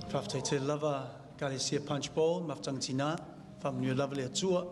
Faafetai tele lava Ekalesia Punchbowl, Mafutaga Tina, faamanuia lava le Atua.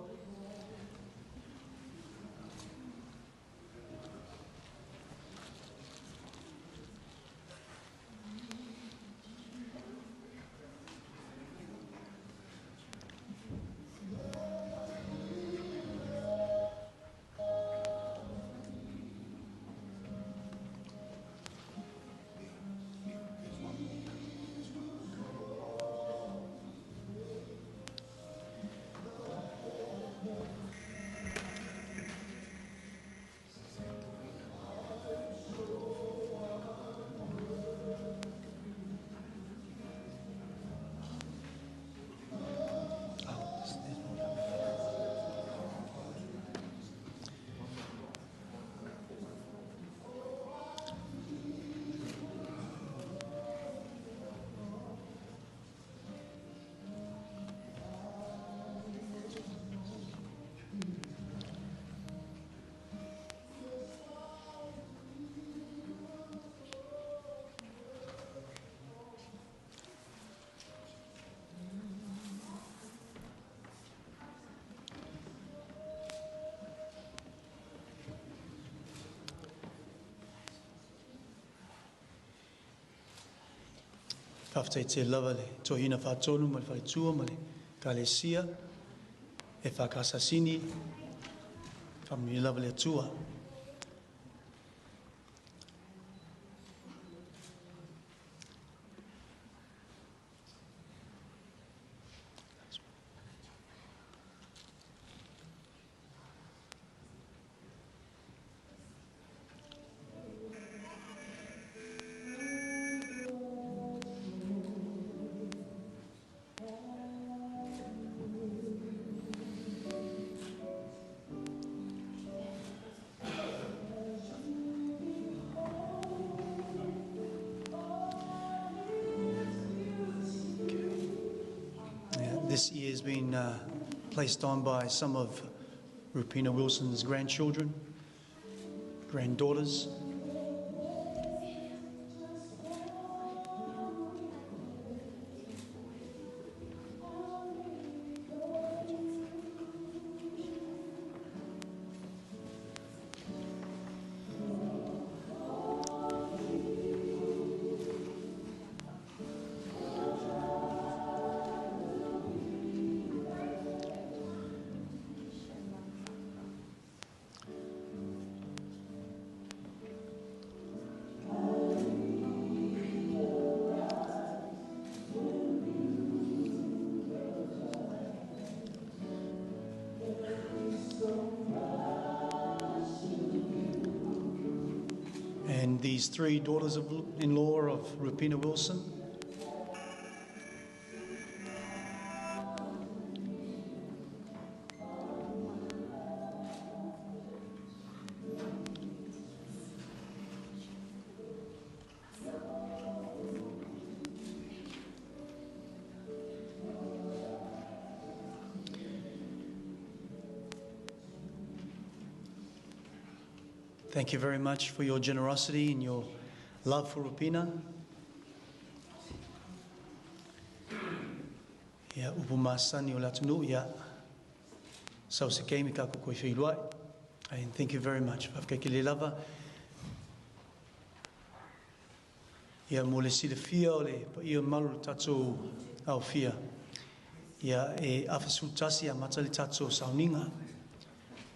Faafetai tele lava le Toeaina Faatonu ma le Faletua ma le Ekalesia e whakasasini, faamanuia lava le Atua. This year has been placed on by some of Rupina Wilson's grandchildren, granddaughters. And these three daughters-in-law of Rupina Wilson. Thank you very much for your generosity and your love for Rupina. Ia, upu masani o le atunuu, ia, sau se keimi tatou toe feiloai. And thank you very much. Faafetai tele lava. Ia, mo le silafia o le paia mamalu o le tatou aofia, ia, e 11 e amata le tatou sauniga.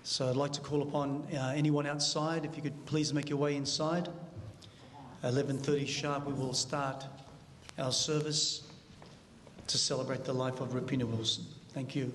So I'd like to call upon anyone outside, if you could please make your way inside. 11:30 sharp we will start our service to celebrate the life of Rupina Wilson. Thank you.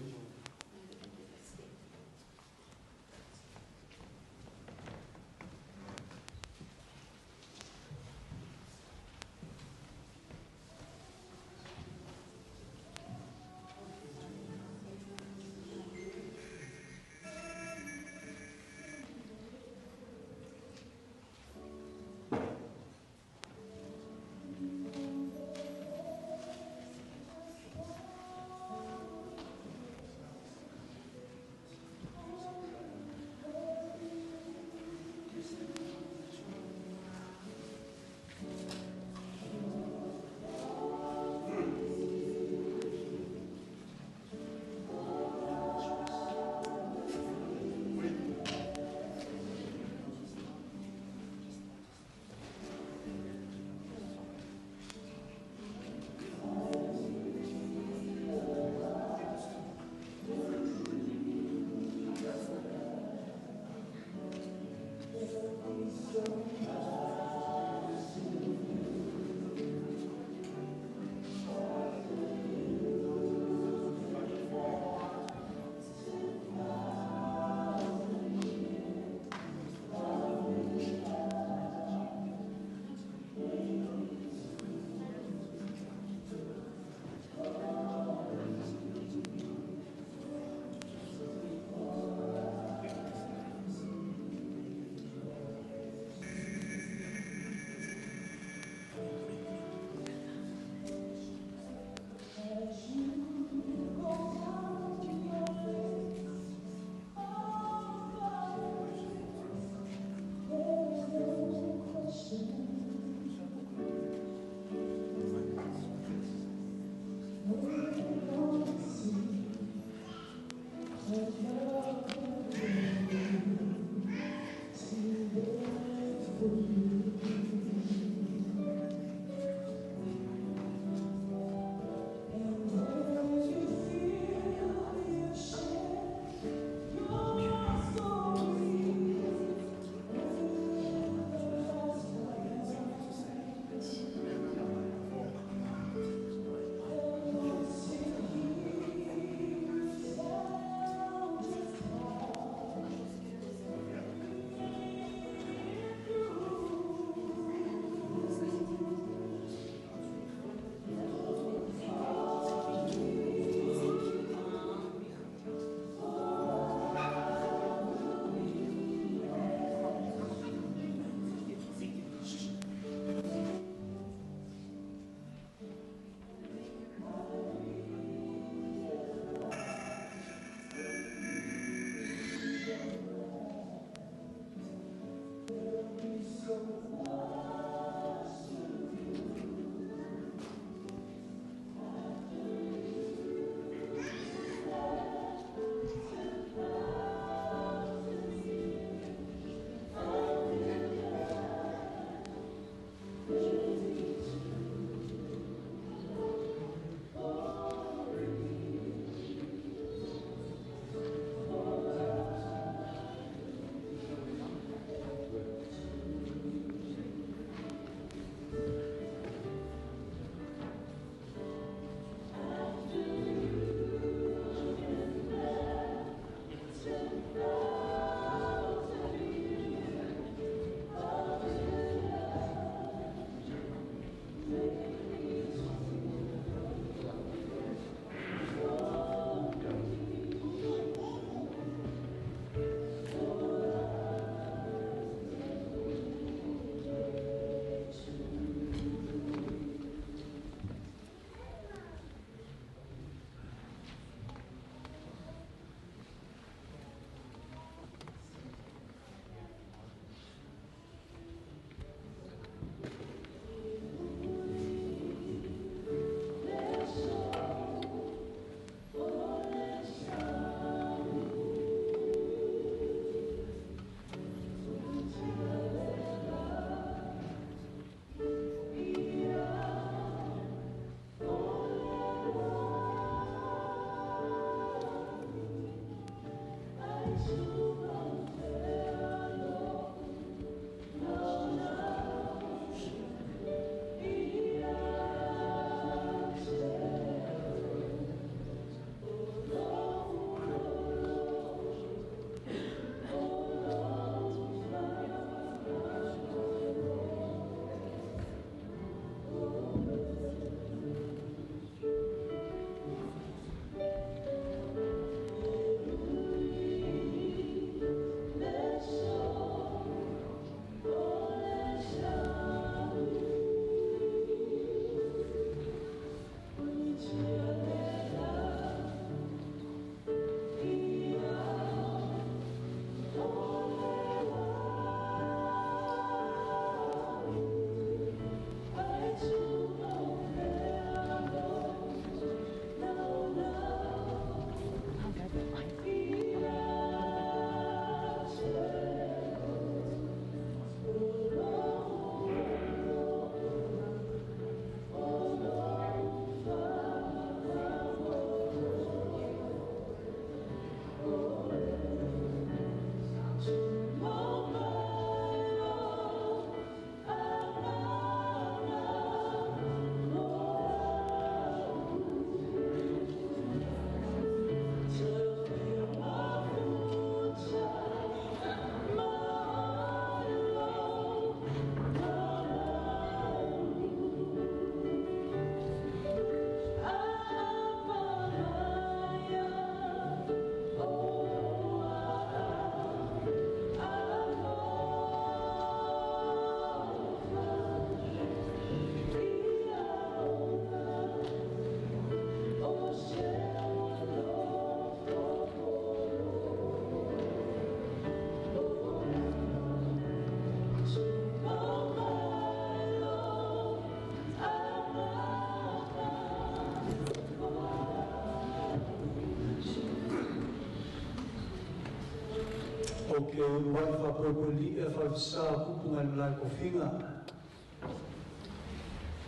O ke uluai faapoipoiliia falefasa o upu nai le malae o tofiga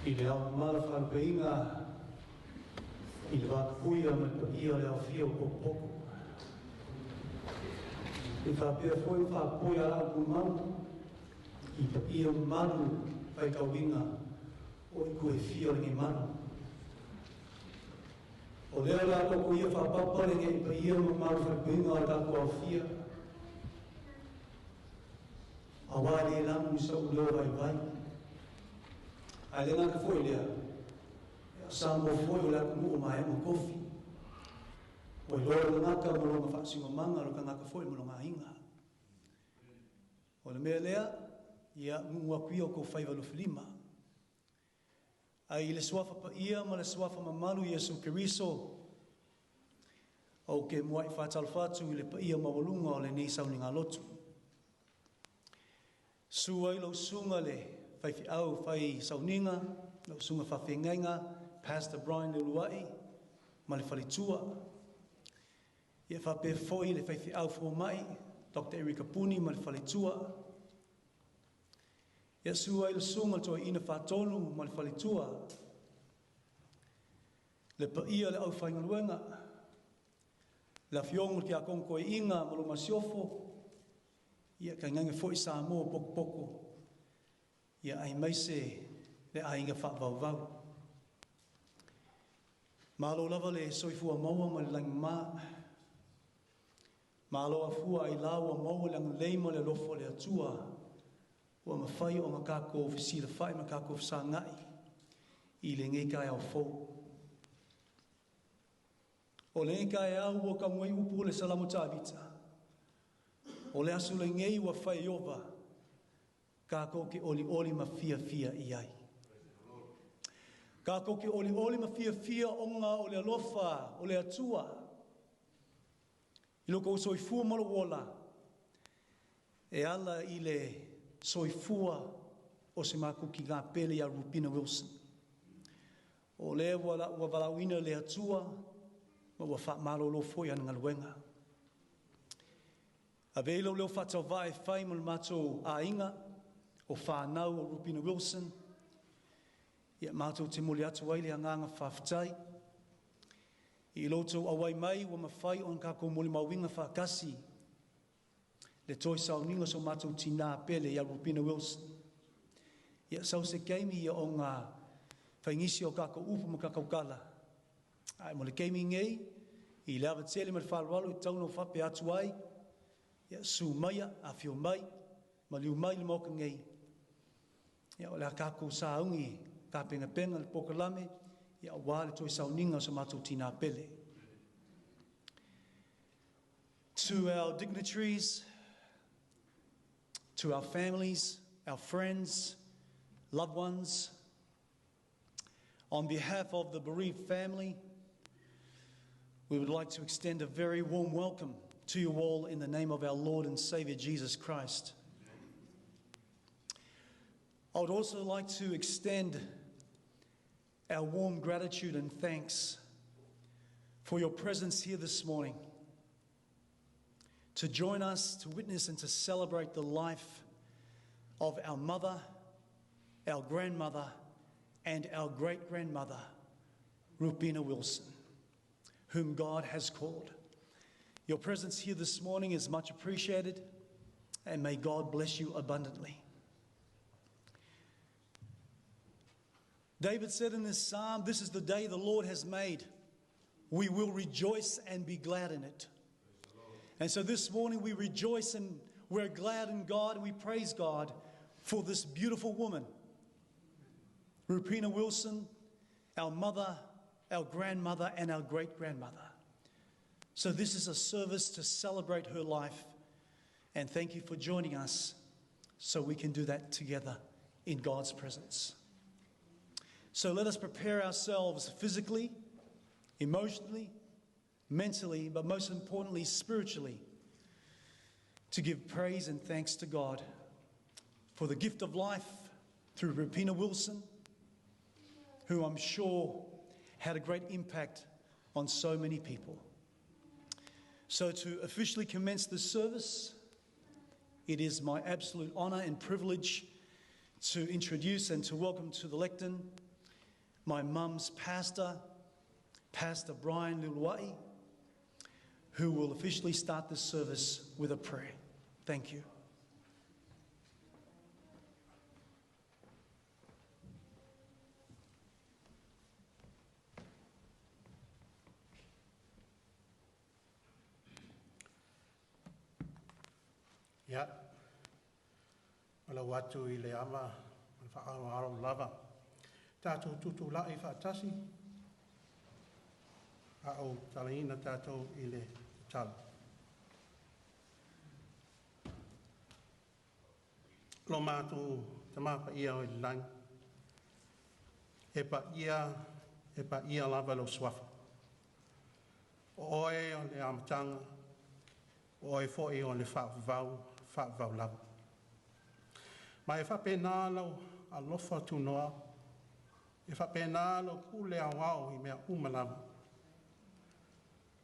i le aomamala faalupeiga i le vatapuia ma le paia o le aofia o potopoto. E faapea foi ona faapoi alao tumau i paia mamalu faitauina o itu e fia o lenei malu. O lea o le a tatou ia faapapa le nei paia mamalu faalupeiga o le tatou aofia, auā e le lanu i sa'u leo vaivai. Ae le gata foi lea, o Samoa foi o le atunuu o maea ma tofi. Ua iloa le tagata ma lona faasinomaga, o le tagata foi ma lona aiga. O le mea lea, ia nu'u atu ia o tou faiva lufilima. Ae i le suafa paia ma le suafa mamalu Iesu Keriso, ou te mua'i faatalofa atu i le paia maualuga o lenei sauniga lotu. Susu ai lau susuga le faifeau fai sauniga, lau susuga faafeagaiga, Pastor Brian Leuluai ma le faletua. Ia faapea foi le faifeau fomai, Dr. Erika Puni ma le faletua. Ia susu ai le susuga i le toeaina faatonu ma le faletua. Le paia o le aufaigaluega, le afioga i le tiakono toeaina ma lau masiofo, ia tainane foi Samoa potopoto, ia aemaise le aiga faavauvau. Malo lava le soifua maua ma le lagima, malo afua ailao ua maua le agalelei ma le alofa o le Atua ua mafai ona tatou fesilafai ma tatou fesagai i lenei taeao fou. O lenei taeao ua tagu ai upu o le Salamo Tavita, o le aso lenei ua fai e Ieova, tatou te olioli ma fiafia i ai. Tatou te olioli ma fiafia ona o le alofa o le Atua i lo outou soifua ma lou ola e ala i le soifua o si o matou tina pele ia Rupina Wilson. O lea ua valaauina e le Atua ma ua faamalolo foi ana galuega. Ave i lou leo faatauvaa e fai ma le matou aiga o whānau o Rupina Wilson, ia matou te momoli atu ai le agaga faafetai. I lo outou auai mai ua mafai ona tatou molimauina faatasi le toe sauniga o so matou tina pele ia Rupina Wilson. Ia sau se taimi ia ona faigisi o tatou upu ma tatou tala. Ae mo le taimi nei, i le ava tele ma le faaaloalo e tatau ona faapea atu ai, ia susu maia, afio mai, maliu mai i le Maota nei, ia o le a tatou sauni tapenapena le polokalame ia aua le toe sauniga o so matou tina pele. To our dignitaries, to our families, our friends, loved ones, on behalf of the bereaved family, we would like to extend a very warm welcome to you all in the name of our Lord and Savior Jesus Christ. I would also like to extend our warm gratitude and thanks for your presence here this morning to join us to witness and to celebrate the life of our mother, our grandmother, and our great grandmother, Rupina Wilson, whom God has called. Your presence here this morning is much appreciated, and may God bless you abundantly. David said in this psalm, "This is the day the Lord has made. We will rejoice and be glad in it." And so this morning we rejoice and we're glad in God and we praise God for this beautiful woman, Rupina Wilson, our mother, our grandmother, and our great grandmother. So this is a service to celebrate her life. And thank you for joining us so we can do that together in God's presence. So let us prepare ourselves physically, emotionally, mentally, but most importantly, spiritually, to give praise and thanks to God for the gift of life through Rupina Wilson, who I'm sure had a great impact on so many people. So, to officially commence this service, it is my absolute honour and privilege to introduce and to welcome to the lectern my mum's pastor, Pastor Brian Leuluai, who will officially start this service with a prayer. Thank you. Ia, o lau atu i le ava ma le faaaloalo lava. Tatou tutulai faatasi a o talaina tatou i le tatalo. Lo matou Tama Paia o i le lagi, e paia lava lou suafa. O oe o le amataga, o oe foi o le faavavau, faavavau lava. Ma e faapena lou alofa tunoa, e faapena lou pule aoao i mea uma lava.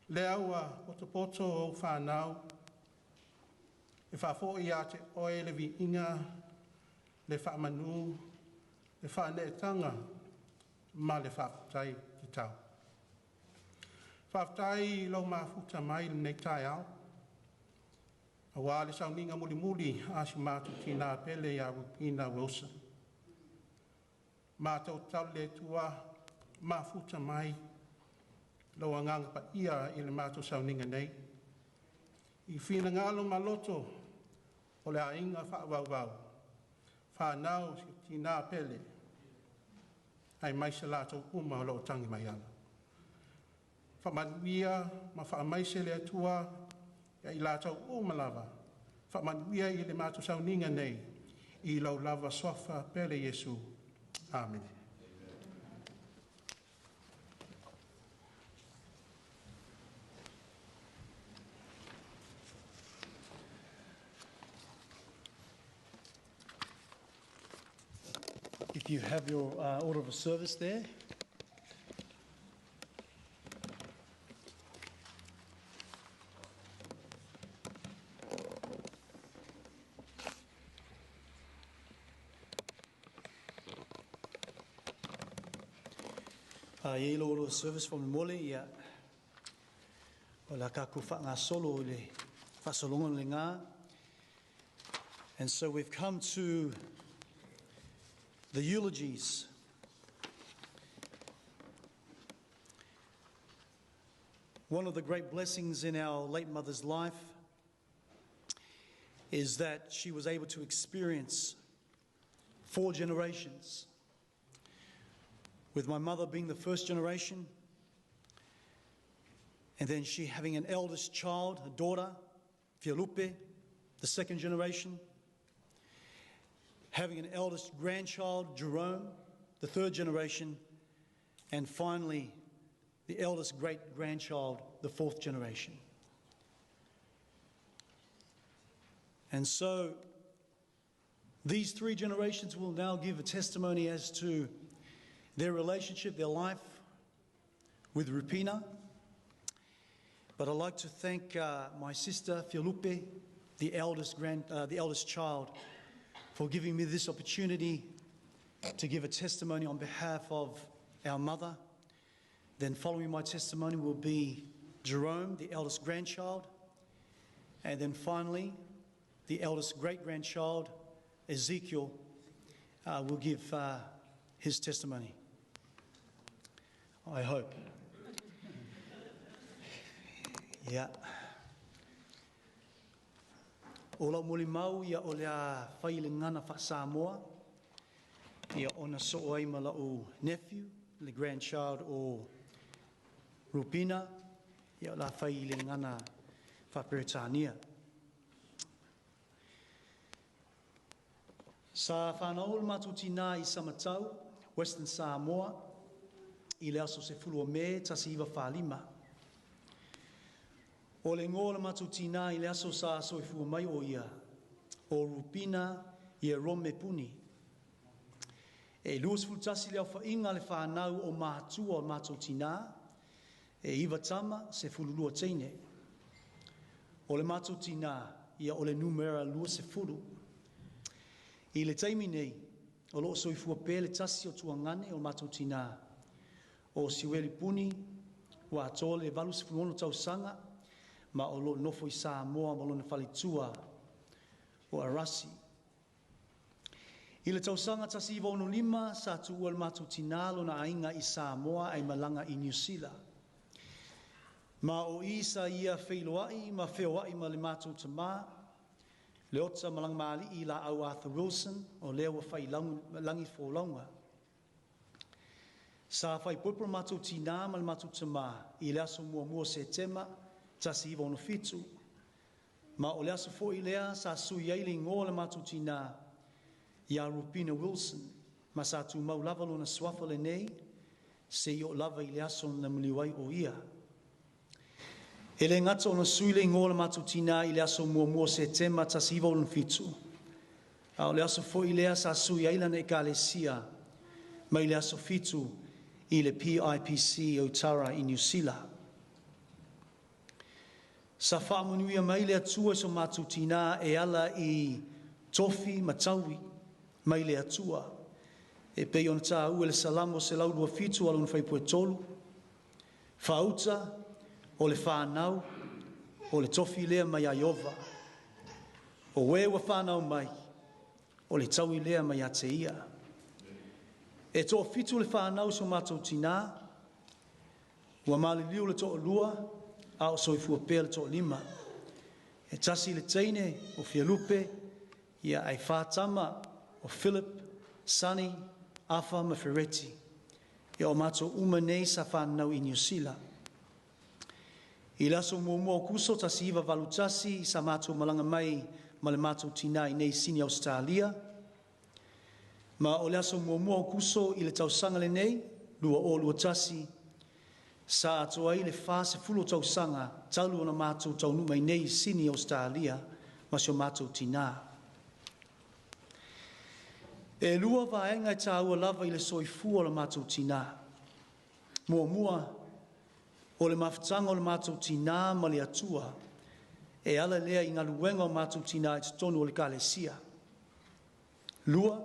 Lea ua potopoto ou fanau e faafoi ia te Oe le viiga, le faamanu, le faaneetaga ma le faafetai tatau. Faafetai i lou mafuta mai i lenei taeao, aua le sauniga mulimuli a si o matou tina pele ia Rupeina Wilson. Matou tatalo i le Atua, mafuta mai lou Agaga Paia i le matou sauniga nei, i finagalo ma loto o le aiga faavauvau, fanau, si ou tina pele, aemaise latou uma o lo o tagi mai ala. Faamanuia ma faamaise le Atua ia i latou uma lava. Faamanuia i le matou sauniga nei, i lou lava suafa pele Iesu. Amene. If you have your order of service there, Ia i order of service faamolemole ia o le a tatou faagasolo i le faasologa lena. And so we've come to the eulogies. One of the great blessings in our late mother's life is that she was able to experience four generations. With my mother being the first generation, and then she having an eldest child, a daughter, Fialupe, the second generation, having an eldest grandchild, Jerome, the third generation, and finally, the eldest great grandchild, the fourth generation. And so, these three generations will now give a testimony as to their relationship, their life with Rupina. But I'd like to thank my sister Fialupe, the eldest child, for giving me this opportunity to give a testimony on behalf of our mother. Then, following my testimony, will be Jerome, the eldest grandchild, and then finally, the eldest great grandchild, Ezekiel, will give his testimony. I hope. Yeah. O lau molimau ia o le a fai le gagana faa-Samoa, ia ona soo ai ma lau nephew, le grandchild o Rupina, ia o la fai le gagana faa-Peretania. Sa whanau le matou tina i Samatau, Western Samoa, i le aso 10 o Me, 1945. O le igoa o le matou tina i le aso sa soifua mai o ia, o Rupina Ierome Puni. E 21 le aofaiga le whanau o mātua o matou tina, e iva tama, 12 teine. O le matou tina, ia o le numera 20. I le taimi nei, o loo soifua pea le tasi o tuagane o matou tina, o Siueli Puni, ua atoa le 86 tausaga, ma o loo nofo i Samoa ma lona faletua o Arasi. I le tausaga 1965 sa tuua le matou tina lona aiga i Samoa ai malaga i Niu Sila. Ma o i sa ia feiloai ma feoai ma le matou tamā, Leota Malagamaali'i Laau Arthur Wilson, o lea ua faiilagi folauga. Sa faaipoipo le matou tina ma le matou tamā i le aso 1 o Setema 1967, ma o le aso foi lea sa sui ai le igoa o le matou tina ia Rupina Wilson, ma sa tumau lava lona suafa lenei seia oo lava i le aso na maliu ai o ia. E le gata ona sui le igoa o le matou tina i le aso 1 o Setema 1967, A o le aso foi lea sa sui ai lana ekalesia mai le aso 7 i le PIPC o Tara i Niu Sila. Sa faamanuia mai le Atua i so matou tinā e ala i tofi ma taui mai le Atua. E pei ona taua i le Salamo 127 a lona fuaiupu e 3, faauta o le fanau o le tofi lea mai ia Ieova. O e ua fanau mai, o le taui lea mai ia te ia. E toafitu le fanau i so matou tinā, ua maliliu le toalua, a o soifua pea le toalima. E tasi le teine o Fialupe, ia ae fa tama o Philip, Sonny, Afa ma Fereti. Ia o matou uma nei sa fanau i Niu Sila. I le aso 1 o Aokuso 1981 sa matou malaga mai ma le matou tinā i nei Sini Ausetalia, ma o le aso 1 o Aokuso i le tausaga lenei 2021 sa atoa ai le 40 tausaga talu ona matou taunuu mai nei i Sini Ausetalia ma si o matou tinā. E lua vaega e taua lava i le soifua o le matou tinā. Muamua, o le mafutaga o le matou tinā ma le Atua, e ala lea i galuega o matou tinā i totonu o le ekalesia. Lua,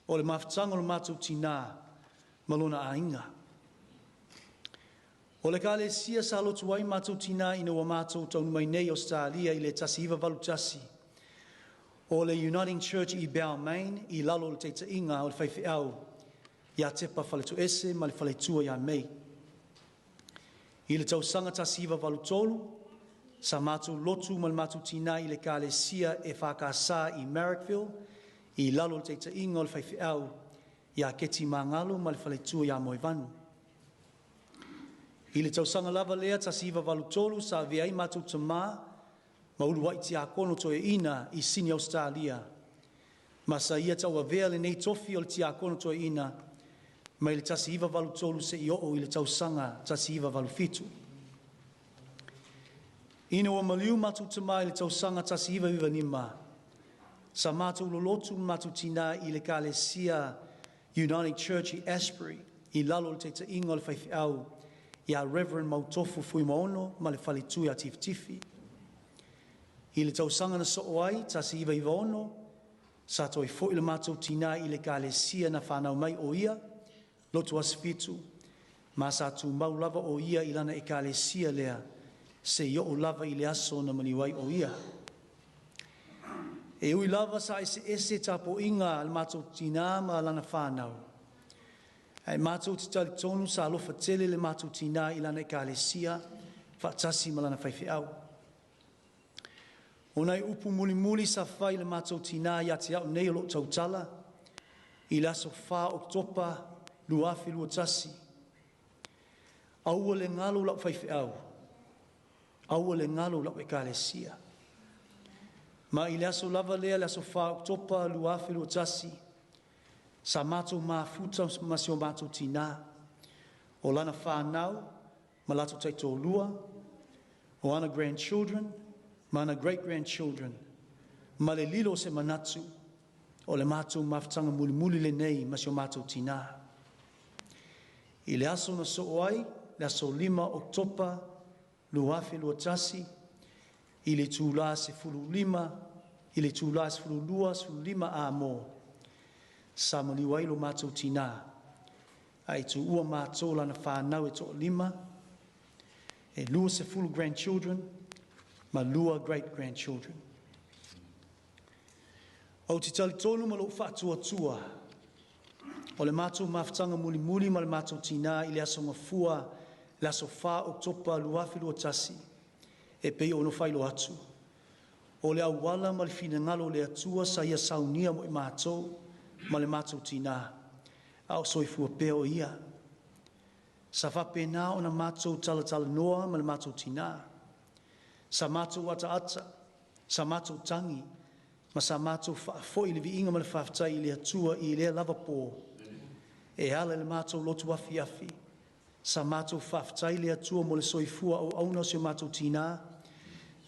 o le mafutaga o le matou tinā ma lona aiga. O le ekalesia sa lotu ai matou tinā ina ua matou taunuu mai nei i Ausetalia i le 1981, o le Uniting Church i Balmain i lalo o le taitaiga o le faifeau ia Tepa Faletoese ma le faletua ia Mei. I le tausaga 1983, sa matou lotu ma le matou tinā i le ekalesia EFKS i Marrickville i lalo o le taitaiga o le faifeau ia Keti Magalo ma le faletua ia Moevanu. I le tausaga lava lea 1983 sa avea ai matou tamā ma uluai tiakono toeaina i Sini Ausetalia, ma sa ia tauavea lenei tofi o le tiakono toeaina mai le 1983 seia oo i le tausaga 1987. Ina ua maliu matou tamā i le tausaga 1995, sa matou lolotu ma matou tinā i le ekalesia Uniting Church i Ashbury i lalo o le taitaiga o le faifeau ia Reverend Mautofu Fuimaono ma le faletua ia Tifitifi. I le tausaga na soo ai 1996, sa toe foi le matou tinā i le ekalesia na whanau mai o ia, Lotu Aso Fitu, ma sa tumau lava o ia i lana ekalesia lea, seia oo lava i le aso na maliu ai o ia. E ui lava sa eseese tapuaiga a le matou tinā ma lana whānau. Ae matou te talitonu sa alofa tele le matou tinā i lana ekalesia, faatasi ma lana faifeau. O nai upu mulimuli sa fai i le matou tinā ia te au nei o loo tautala, i le aso 4 Oketopa 2021, aua le galo lau faifeau, aua le galo lau ekalesia. Ma i le aso lava lea, le aso 4 Oketopa 2021, sa matou mafuta ma si o matou tinā, o lana whānau, ma latou taitoalua, o ana grandchildren, ma ana great-grandchildren, ma le lilo o se manatu, o le matou mafutaga mulimuli lenei ma si o matou tinā. I le aso na soo ai, le aso 5 Oketopa 2021, i le itulā 15, i le itulā 12:15 amo, sa maliu ai lo matou tinā, ae tuua matou lana whānau e toalima, e 20 grandchildren, ma lua great grandchildren. Ou te talitonu ma lou faatuatua, o le matou mafutaga mulimuli ma le matou tinā i le aso Gafua, le aso 4 Oketopa 2021, e pei ona faailoa atu. O le auala ma le finagalo o le Atua sa ia saunia mo i matou ma le matou tinā, a o soifua pea o ia. Sa faapena ona matou talatalanoa ma le matou tinā. Sa matou ataata, sa matou tagi, ma sa matou faafoi le viiga ma le faafetai i le Atua i lea lava pō. E ala i le matou lotu afiafi, sa matou faafetai le Atua mo le soifua auauna o si o matou tinā,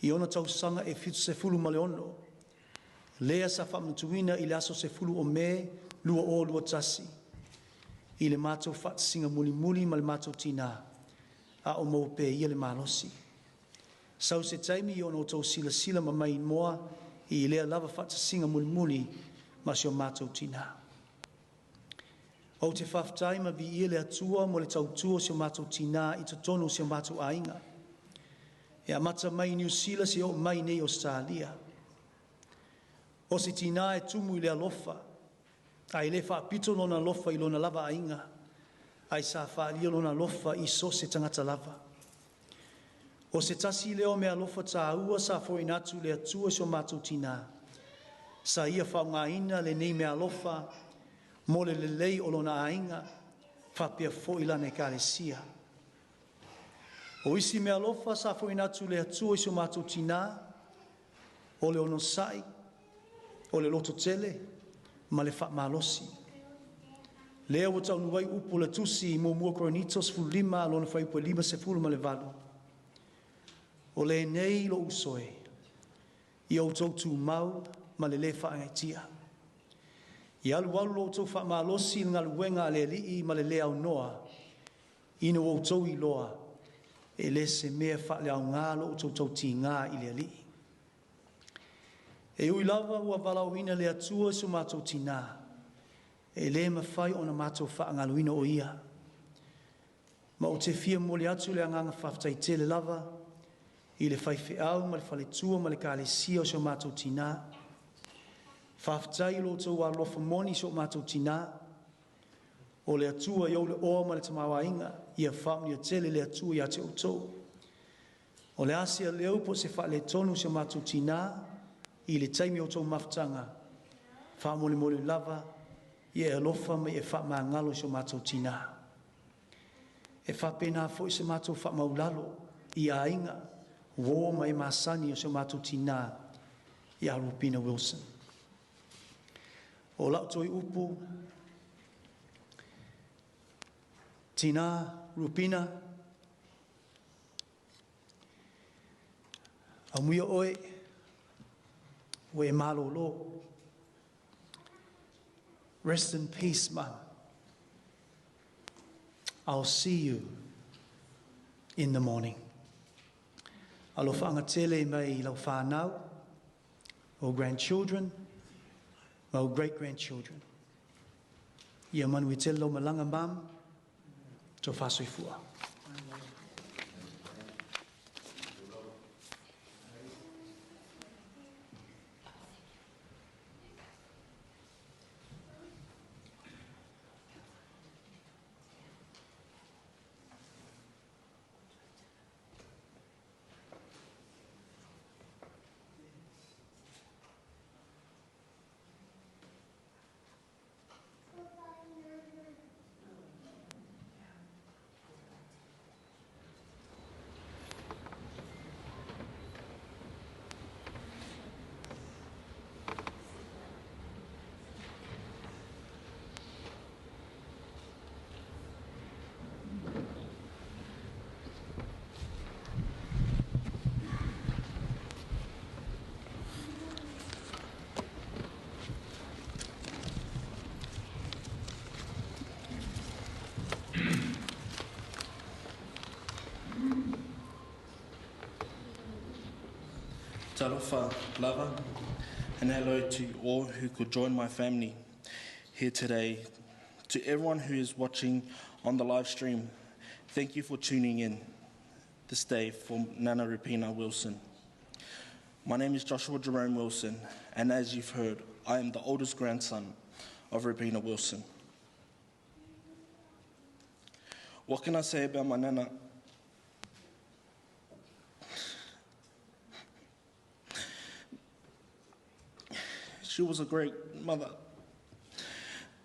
i ona tausaga e 76. Lea sa faamanatuina i le aso 10 o Me 2021 i le matou faatasiga mulimuli ma le matou tinā, a o maua pea e ia le malosi. Sau se taimi ona outou silasila ma maimoa i lea lava faatasiga mulimuli ma si o matou tinā. Ou te faafetai ma viia le Atua mo le tautua o si o matou tinā i totonu o si o matou aiga. E amata mai i Niu Sila seia oo mai nei i Ausetalia. O se tinā e tumu i le alofa, ae le faapito lona alofa i lona lava aiga, ae sa faaalia lona alofa i so o se tagata lava. O se tasi lea o meaalofa taua sa foaiina atu e le Atua i si o matou tinā, sa ia faaaogaina lenei meaalofa mo le lelei o lona aiga, faapea foi lana ekalesia. O isi meaalofa sa foaiina atu e le Atua i si o matou tinā, o le onosai, o le lototele ma le faamalosi. Lea ua taunuu ai upu o le tusi i 1 Korinito 15 lona fuaiupu e 58. O lenei lou uso e, ia outou tumau ma le lē faagaeetia. Ia alualu lo outou faamalosi i le galuega a le Alii ma le lē aunoa, ina ua outou iloa, e le o se mea faaleaoga lo outou tautiga i le Alii. E ui lava ua valaauina e le Atua si o matou tinā, e le mafai ona matou faagaloina o ia. Ma ou te fia momoli atu le agaga faafetai tele lava i le faifeau ma le faletua ma le ekalesia o si o matou tinā. Faafetai i lo outou alofa moni i si o matou tinā. O le Atua e ou le oa ma le tamaoaiga, ia faamanuia tele le Atua ia te outou. O le a se aleu po o se faaletonu o si o matou tinā i le taimi o outou mafutaga, faamolemole lava ia e alofa ma ia e faamagalo i si o matou tinā. E faapena foi se matou faamaualalo i aiga, uo ma e masani o si o matou tinā ia Rupina Wilson. O lau toe upu, Tina Rupina, amuia oe, ua e malolo. Rest in peace, Mum. I'll see you in the morning. Alofaga tele mai i lau whānau, o grandchildren, ma o great grandchildren. Ia manuia tele lau malaga, Mum, tofa soifua. Talofa lava, and hello to all who could join my family here today. To everyone who is watching on the live stream, thank you for tuning in this day for Nana Rupina Wilson. My name is Joshua Jerome Wilson, and as you've heard, I am the oldest grandson of Rupina Wilson. What can I say about my Nana? She was a great mother.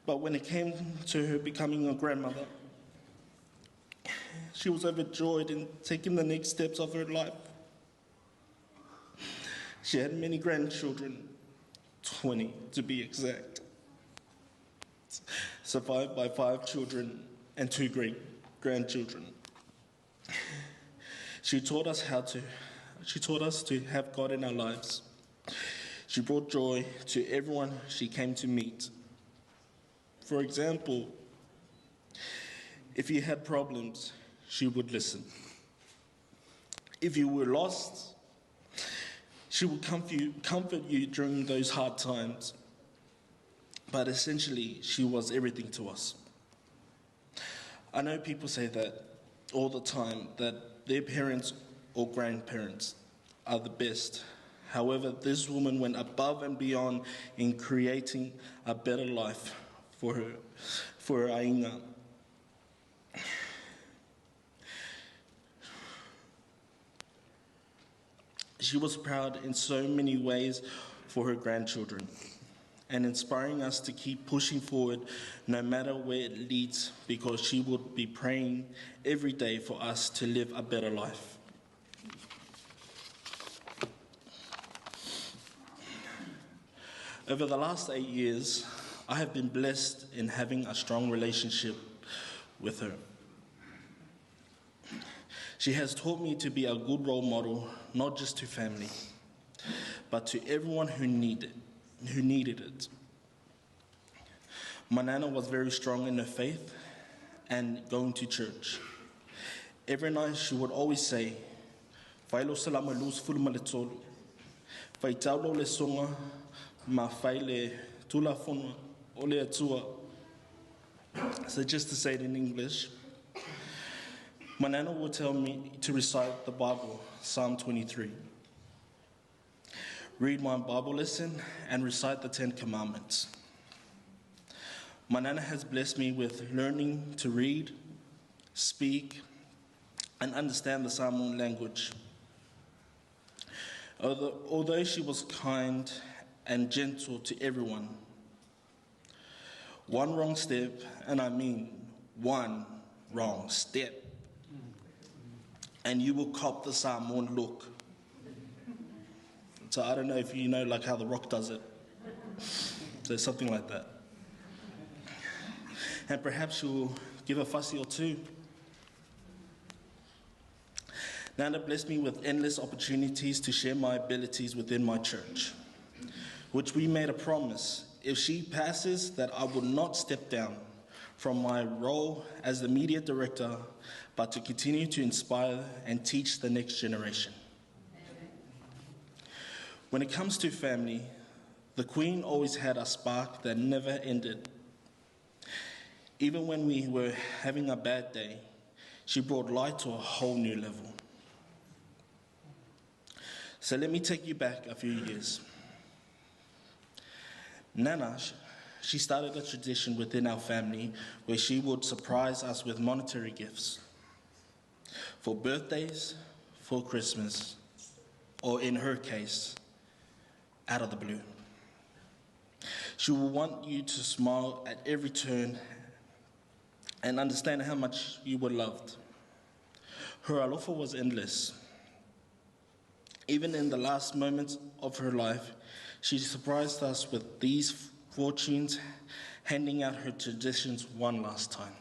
But when it came to her becoming a grandmother, she was overjoyed in taking the next steps of her life. She had many grandchildren, 20 to be exact, survived by 5 children and 2 great grandchildren. She taught us how to, she taught us to have God in our lives. She brought joy to everyone she came to meet. For example, if you had problems, she would listen. If you were lost, she would comfort you, comfort you during those hard times. But essentially, she was everything to us. I know people say that all the time, that their parents or grandparents are the best. However, this woman went above and beyond in creating a better life for her, for her aiga. She was proud in so many ways for her grandchildren and inspiring us to keep pushing forward no matter where it leads because she would be praying every day for us to live a better life. Over the last eight years, I have been blessed in having a strong relationship with her. She has taught me to be a good role model, not just to family, but to everyone who needed, who needed it. My nana was very strong in her faith and going to church. Every night she would always say, Failo salama lus fulu ma le tolu. Faitaulo le songa ma faile tula fonua o le atua. So just to say it in English, my nana would tell me to recite the Bible, Psalm 23. Read my Bible lesson and recite the Ten Commandments. My nana has blessed me with learning to read, speak, and understand the Samoan language. Although, although she was kind and gentle to everyone, one wrong step, and I mean one wrong step, and you will cop the Samoan look. So I don't know if you know like how The Rock does it. So something like that. And perhaps you'll give a fussy or two. Nana blessed me with endless opportunities to share my abilities within my church, which we made a promise if she passes that I would not step down from my role as the media director, but to continue to inspire and teach the next generation. When it comes to family, the Queen always had a spark that never ended. Even when we were having a bad day, she brought light to a whole new level. So let me take you back a few years. Nana, she started a tradition within our family where she would surprise us with monetary gifts for birthdays, for Christmas, or in her case, out of the blue. She will want you to smile at every turn and understand how much you were loved. Her alofa was endless. Even in the last moments of her life, she surprised us with these fortunes, handing out her traditions one last time.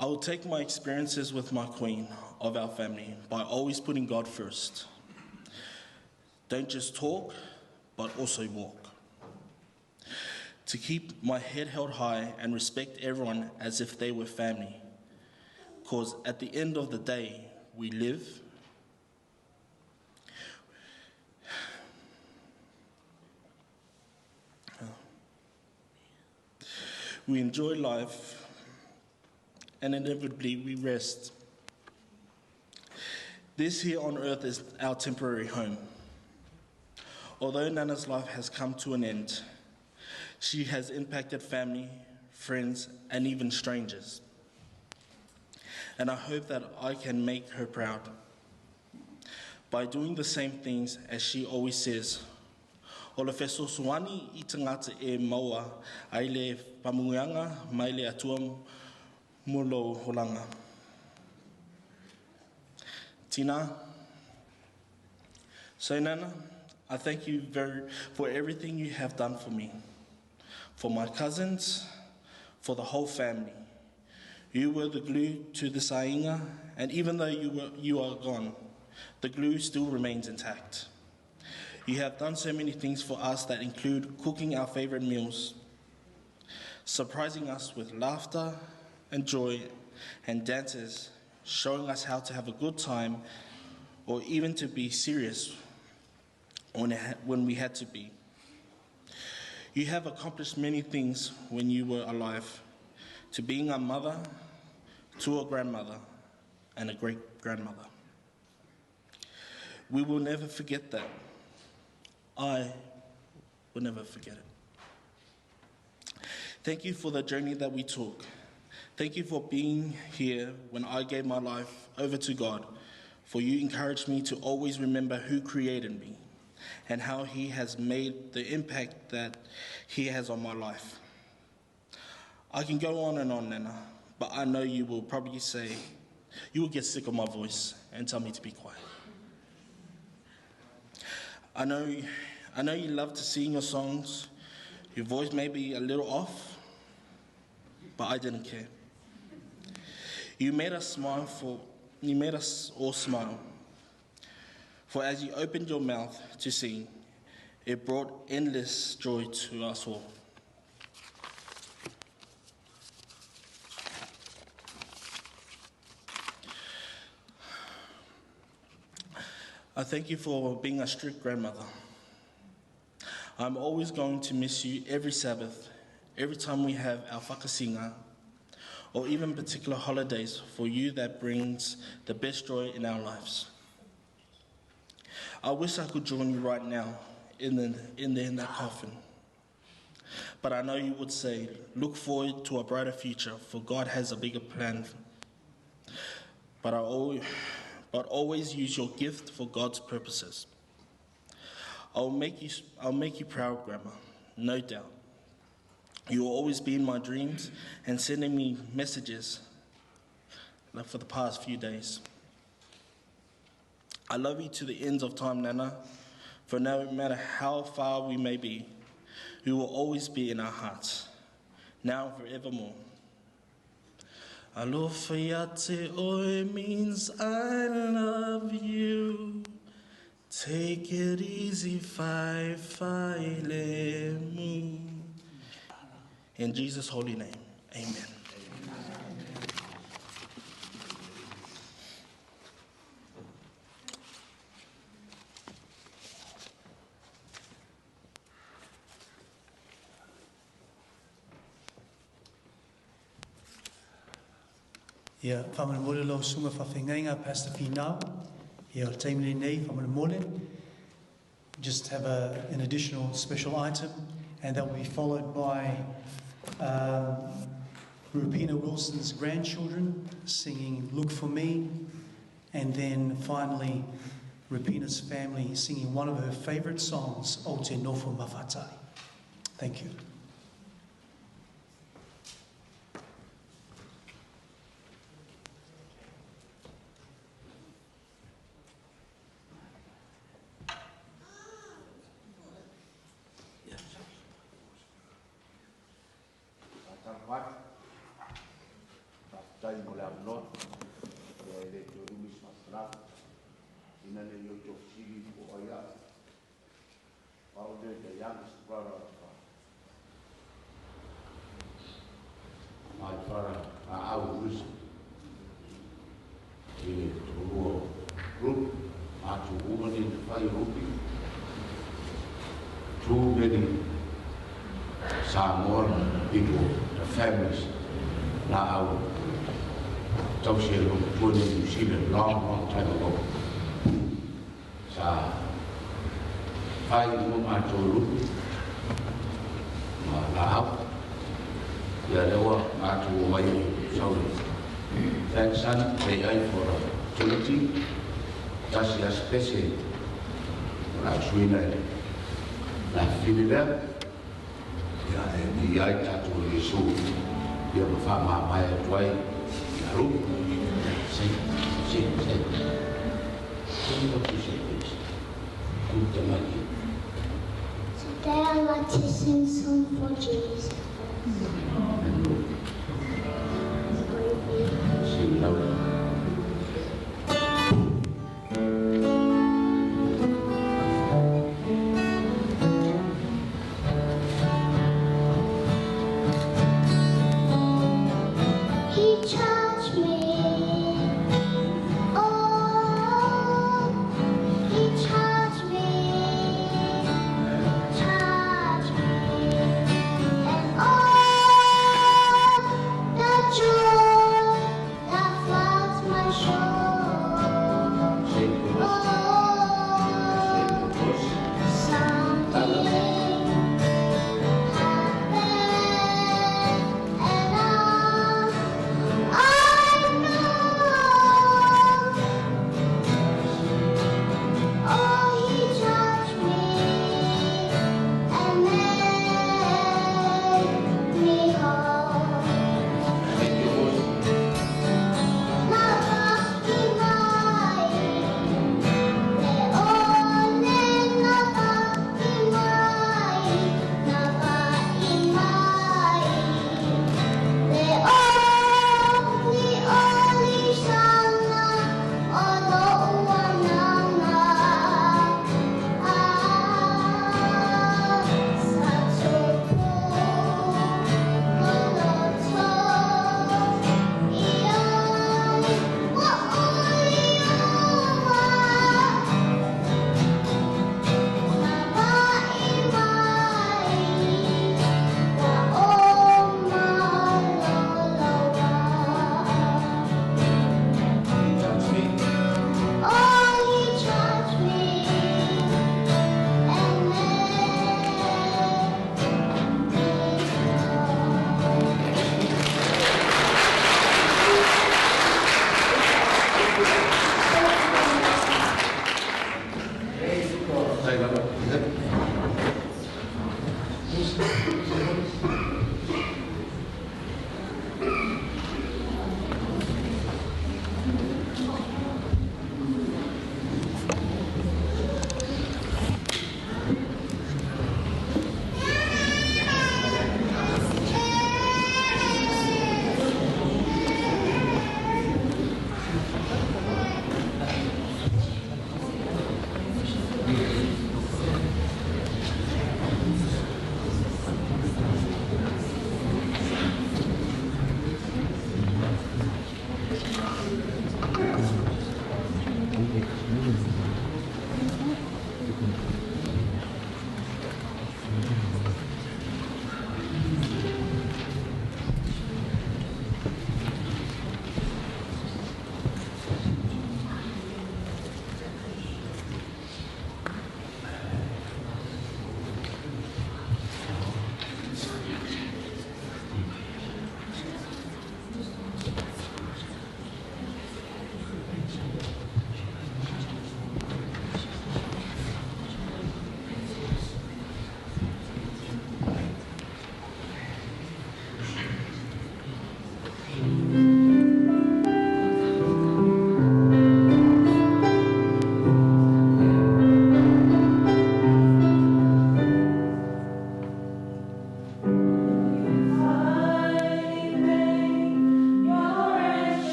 I will take my experiences with my queen of our family by always putting God first. Don't just talk, but also walk. To keep my head held high and respect everyone as if they were family. Because at the end of the day, we live. We enjoy life and inevitably we rest. This here on earth is our temporary home. Although Nana's life has come to an end, she has impacted family, friends, and even strangers. And I hope that I can make her proud by doing the same things as she always says. O le fesoasoani i tagata e maua ai le faamanuiaga mai le Atua mo lou olaga. Tina, so Nana, I thank you very for everything you have done for me, for my cousins, for the whole family. You were the glue to the sainga, and even though you, were, you are gone, the glue still remains intact. You have done so many things for us that include cooking our favorite meals, surprising us with laughter and joy and dances, showing us how to have a good time or even to be serious when we had to be. You have accomplished many things when you were alive, to being a mother, to a grandmother, and a great grandmother. We will never forget that. I will never forget it. Thank you for the journey that we took. Thank you for being here when I gave my life over to God, for you encouraged me to always remember who created me and how He has made the impact that He has on my life. I can go on and on, Nana, but I know you will probably say, you will get sick of my voice and tell me to be quiet. I know, I know you love to sing your songs. Your voice may be a little off, but I didn't care. You made us smile for you made us all smile. For as you opened your mouth to sing, it brought endless joy to us all. I thank you for being a strict grandmother. I'm always going to miss you every Sabbath, every time we have our whakasinga, or even particular holidays for you that brings the best joy in our lives. I wish I could join you right now in, the, in, the, in that coffin. But I know you would say, look forward to a brighter future, for God has a bigger plan. But, I always, but always use your gift for God's purposes. I'll make you, I'll make you proud, Grandma, no doubt. You will always be in my dreams and sending me messages like for the past few days. I love you to the ends of time, Nana, for no matter how far we may be, you will always be in our hearts, now and forevermore. Alofa iate oe means I love you. Take it easy, fai fai le mu. In Jesus' holy name, amen. Ia, faamolemole lau susuga faafeagaiga Pastor Finau. Ia, o le taimi lenei, faamolemole. Just have a, an additional special item, and that will be followed by Rupina Wilson's grandchildren singing Look For Me, and then finally Rupina's family singing one of her favourite songs, O Te Nofo Mafatai. Thank you. Faatalofa atu, faafetai mo le avanoa. Ia e le toe umi se faamatalaga, ina ne i outou fesili po o ai au. Pau lea the youngest brother of my brother Aau Wilson i le toalua o Rupi, matou uma nei na fai o Rupi. Too many Samoan people, the families, na au tausi e lou matua nei New Zealand long, long time ago. Sa fai uma matou lupe ma laau. Ia lea ua matou omai ai sau le. Thanks son, pay ai for the opportunity. Tasi a spese o le au suina e le afifili lea. Ia e ni ai tatou e Iesu ia ma faamamae atu ai ia Rupi. Say, say, say. Tell me what you say, please. Good tamaki. Today I'd like to sing song for Jesus. And Rupi.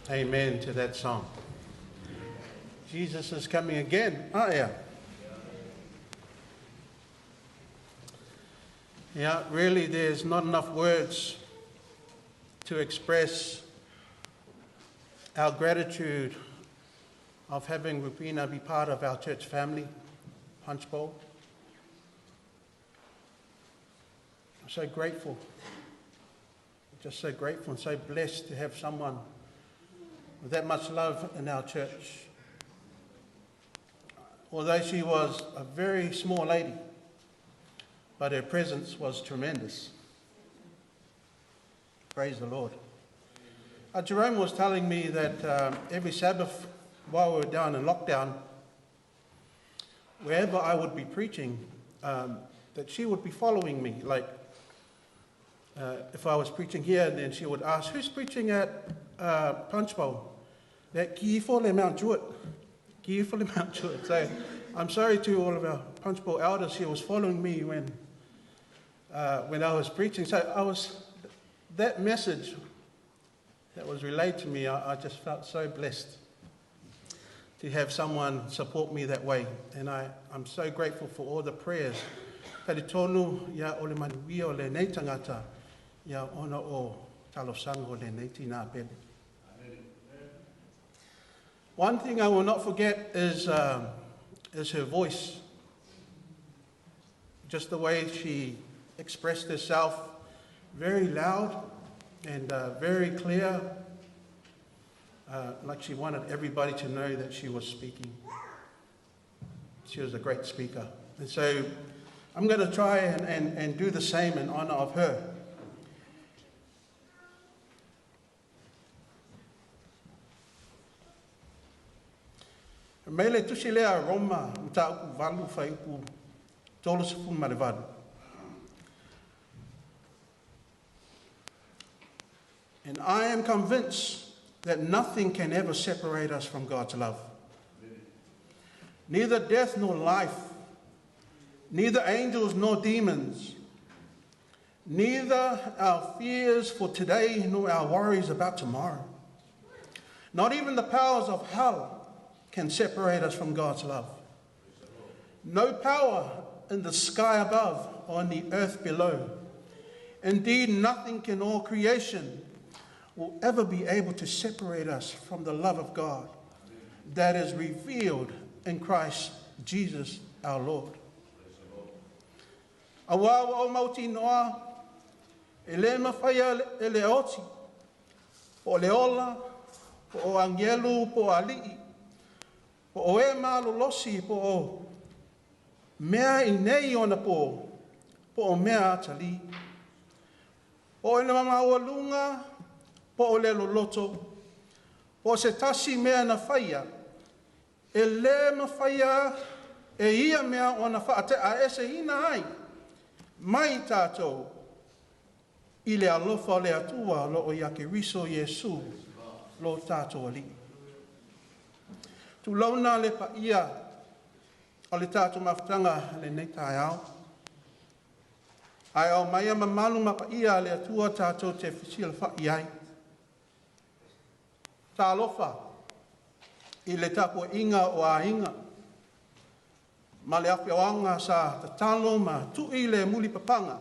Amen to that song. Jesus is coming again, aren't you? Yeah, really, there's not enough words to express our gratitude of having Rupina be part of our church family, Punchbowl. I'm so grateful, just so grateful and so blessed to have someone with that much love in our church. Although she was a very small lady, but her presence was tremendous. Praise the Lord. Jerome was telling me that every Sabbath while we were down in lockdown, wherever I would be preaching, that she would be following me. Like, if I was preaching here, then she would ask, who's preaching at Punchbowl? That ki ifo le Mount Druitt. Ki ifo le Mount Druitt. So I'm sorry to all of our Punchbowl elders. She was following me when I was preaching. So that message that was relayed to me, I just felt so blessed to have someone support me that way. And I'm so grateful for all the prayers. Talitonu ia o le manuia o le nei tangata, ia ona o talosaga o le nei tina pele. One thing I will not forget is her voice. Just the way she expressed herself, very loud and very clear, like she wanted everybody to know that she was speaking. She was a great speaker. And so I'm going to try and do the same in honor of her. Mele tusi lea Roma mta uku valu fai uku tolu sefu ma le valu. And I am convinced that nothing can ever separate us from God's love. Neither death nor life, neither angels nor demons, neither our fears for today nor our worries about tomorrow. Not even the powers of hell can separate us from God's love. No power in the sky above or in the earth below. Indeed, nothing in all creation will ever be able to separate us from the love of God that is revealed in Christ Jesus our Lord. Awa o mauti noa, e le mawhaia e le oti, po le ola, po o angelu, po ali'i, po o e malolosi, po o mea i nei ona po, po o mea atali, po o ina maua lunga, po o le loloto, po se tasi mea na whaia, e le mawhaia e ia mea ona whaatea ese ina ai, mai tātou, i le alofa le atua lo o ia ke riso Iesu, lo tātou ali. Tu launa le pa ia o le tātou mafutanga le nei tai ao. Ai au mai ama malu ma pa ia le atua tātou te fisila fa iai. Tā alofa i le tapo inga o a inga. Ma le awhiawanga sa tatalo ma tui le muli papanga.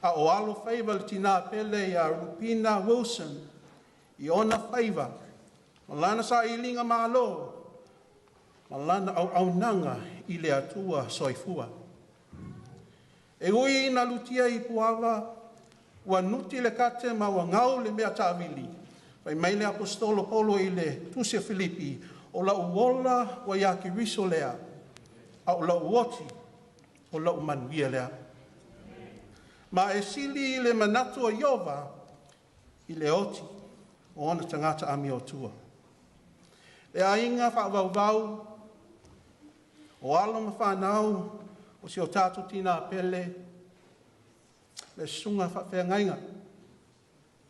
A o alo whaiva le tina pele ia Rupina Wilson i ona whaiva. Ma lana sa ilinga malo, ma lana au aunanga i le atua soifua. E ui ina lutia i puava, ua nuti le kate ma ua ngau le mea tāwili. Whai mai le apostolo Paulo i le Tusi Filipi, o la uola wa ia ki riso lea, a o la uoti, o la umanuia lea. Ma e sili i le manatu o Iova, i le oti, o ona tangata ami o tua. Le ainga whaavauvau, o alo ma whanau, o si o tātou tina pele, le sunga whaawhengainga.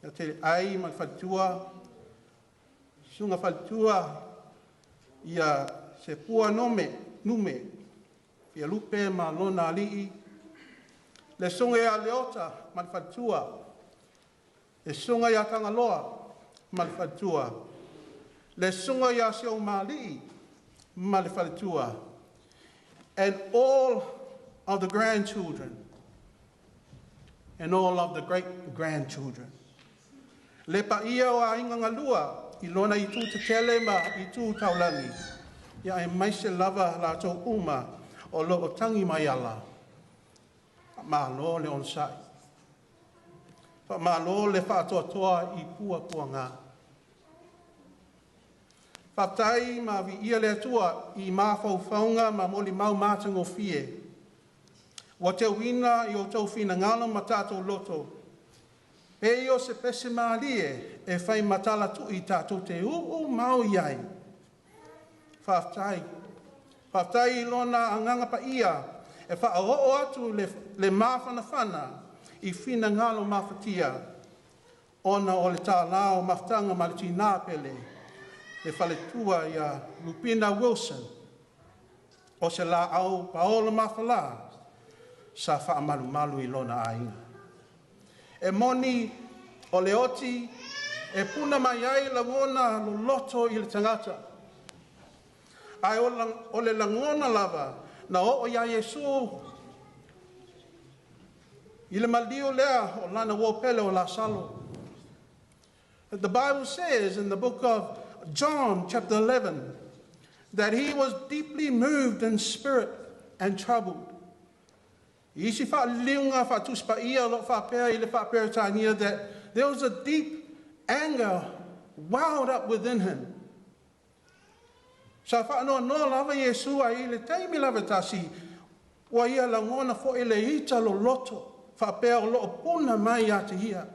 Ia te ai ma whalitua, sunga whalitua, ia se pua nome, nume, fia lupe ma lona alii, le sunga ia leota ma whalitua, le sunga ia tangaloa Ma le faletua. Le susuga ia Seumali'i ma le faletua. And all of the grandchildren and all of the great grandchildren. Le paia o aiga galua i lona itu tetele ma itu taulagi. Ia aemaise lava latou uma o lo o tagi mai ala. Malo le onosai. Faamalo le faatoatoa i puapuaga. Faafetai ma viia le Atua i mafaufauga ma molimau matagofie. Ua teuina i o outou finagalo ma tatou loto. E pei o se pese malie e fai matala tui tatou te uu mau i ai. Faafetai. Faafetai i lona agaga paia e faaoo atu le mafanafana i finagalo mafatia ona o le tālā o mafutaga ma le tinā pele le faletua ia Lupina Wilson o se laau paolo mafalā sa faamalumalu i lona aiga. E moni o le oti e puna mai ai lagona loloto i le tagata. Ae o le lagona lava na oo iā Iesu i le maliu lea o lana uo pele o Lasalo. The Bible says in the book of John, chapter 11, that he was deeply moved in spirit and troubled. Isi faaliliuga faa-Tusi Paia o loo faapea i le faaperetania that there was a deep anger welled up within him. Sa faanoanoa lava Iesu ai i le taimi lava tasi, ua ia lagona foi le ita loloto, faapea o loo puna mai ia te ia.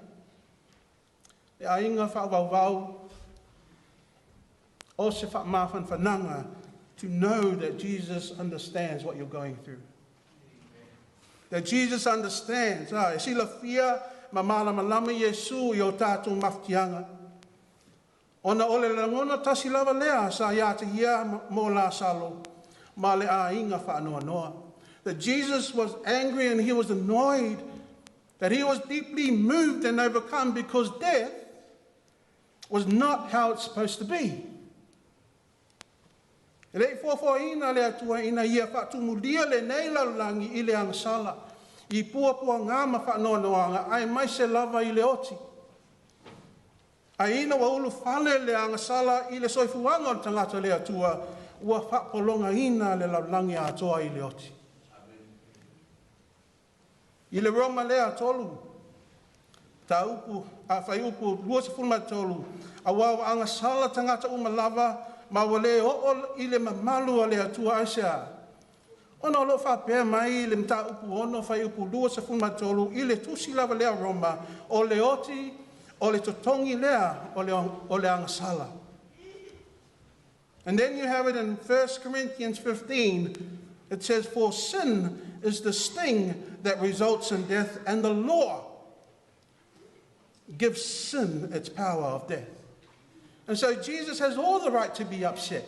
Le aiga faavauvau o se faamafanafanaga to know that Jesus understands what you're going through. That Jesus understands. Ah, e silafia ma malamalama Iesu i o tatou mafatiaga. Ona o le lagona tasi lava lea sa ia te ia mo Lasalo ma le aiga faanoanoa. That Jesus was angry and he was annoyed, that he was deeply moved and overcome because death was not how it's supposed to be. E le i fuafuaina le Atua ina ia faatumulia lenei lalolagi i le agasala, i puapuaga ma faanoanoaga, aemaise lava i le oti. Ae ina ua ulufale le agasala i le soifuaga o le tagata le Atua, ua faapologaina le lalolagi atoa i le oti. I le Roma lea tolu, mataupu, a fuaiupu 23, auā ua agasala tagata uma lava, ma ua le oo i le mamalu o le Atua aisea. Ona o loo faapea mai le mataupu 6 fuaiupu 23 i le tusi lava lea Roma, o le oti o le totogi lea o le agasala. And then you have it in 1 Corinthians 15. It says, "For sin is the sting that results in death, and the law gives sin its power of death." And so Jesus has all the right to be upset.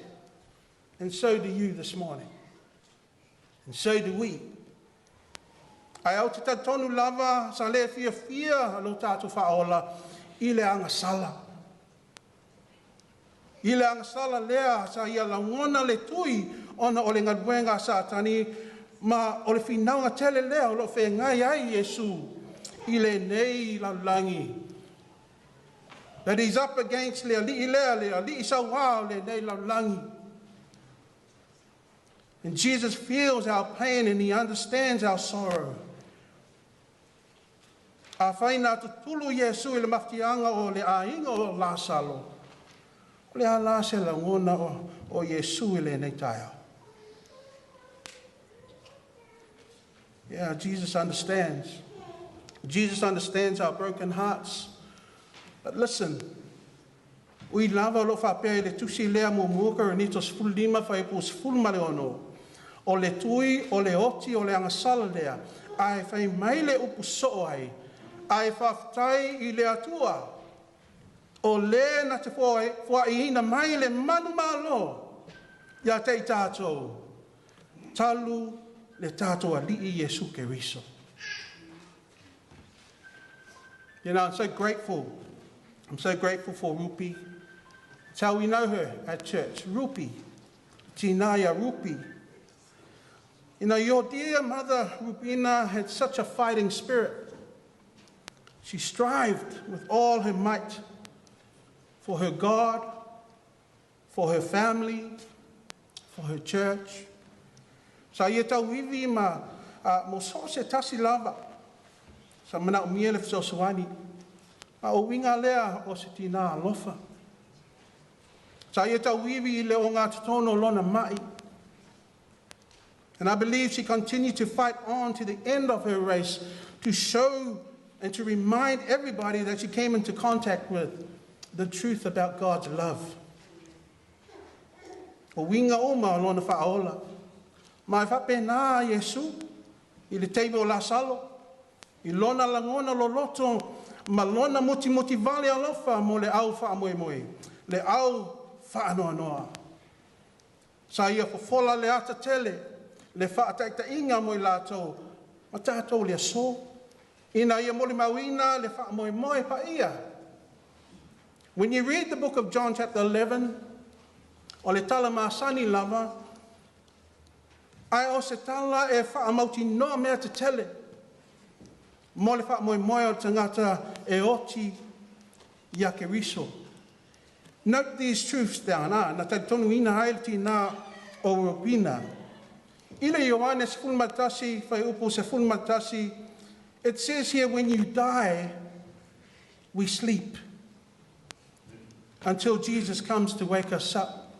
And so do you this morning. And so do we. Ae ou te talitonu lava sa le fiafia lo tatou faaola i le agasala. I le agasala lea sa ia lagona le tui ona o le galuega a Satani ma o le finauga tele lea o loo feagai ai Iesu i lenei lalolagi. That he's up against le alii lea, le alii sauā o lenei lalolagi. And Jesus feels our pain and he understands our sorrow. Afai na tutulu Iesu i le mafatiaga o le aiga o Lasalo. O le a la se lagona o Iesu i lenei taeao. Yeah, Jesus understands. Jesus understands our broken hearts. But listen, ui lava o loo faapea i le tusi lea muamua Korinito 15 fuaiupu 16. O le tui o le oti o le agasala lea, ae fai mai le upu soo ai, ae faafetai i le Atua. O le na te foaiina mai le manumalo ia te i tatou, talu le tatou Alii Iesu Keriso. I'm so grateful I'm so grateful for Rupi. It's how we know her at church. Rupi. Tinaya Rupi. You know, your dear mother, Rupina, had such a fighting spirit. She strived with all her might for her God, for her family, for her church. Sa ia tauivi ma mo so se tasi lava. Sa manaomia le fesoasoani. A o uiga lea o se tinā alofa. Sa ia tauivi i le ogatotonu o lona ma'i. And I believe she continued to fight on to the end of her race to show and to remind everybody that she came into contact with the truth about God's love. O uiga uma o lona faaola. Ma e faapena Iesu i le taimi o Lasalo, i lona lagona loloto ma lona mutimoti vale alofa mo le au faamoemoe, le au faanoanoa. Sa ia fofola le ata tele, le faataitaiga mo i latou, ma tatou le aso. Ina ia molimauina le faamoemoe paia. When you read the book of John chapter 11, o le tala masani lava, ae o se tala e faamautinoa mea tetele. Mo le faamoemoe o le tagata e oti ia Keriso. Note these truths down, na talitonuina ai le tinā o Rupina. I le Ioane 11, fuaiupu 11, it says here, when you die, we sleep until Jesus comes to wake us up.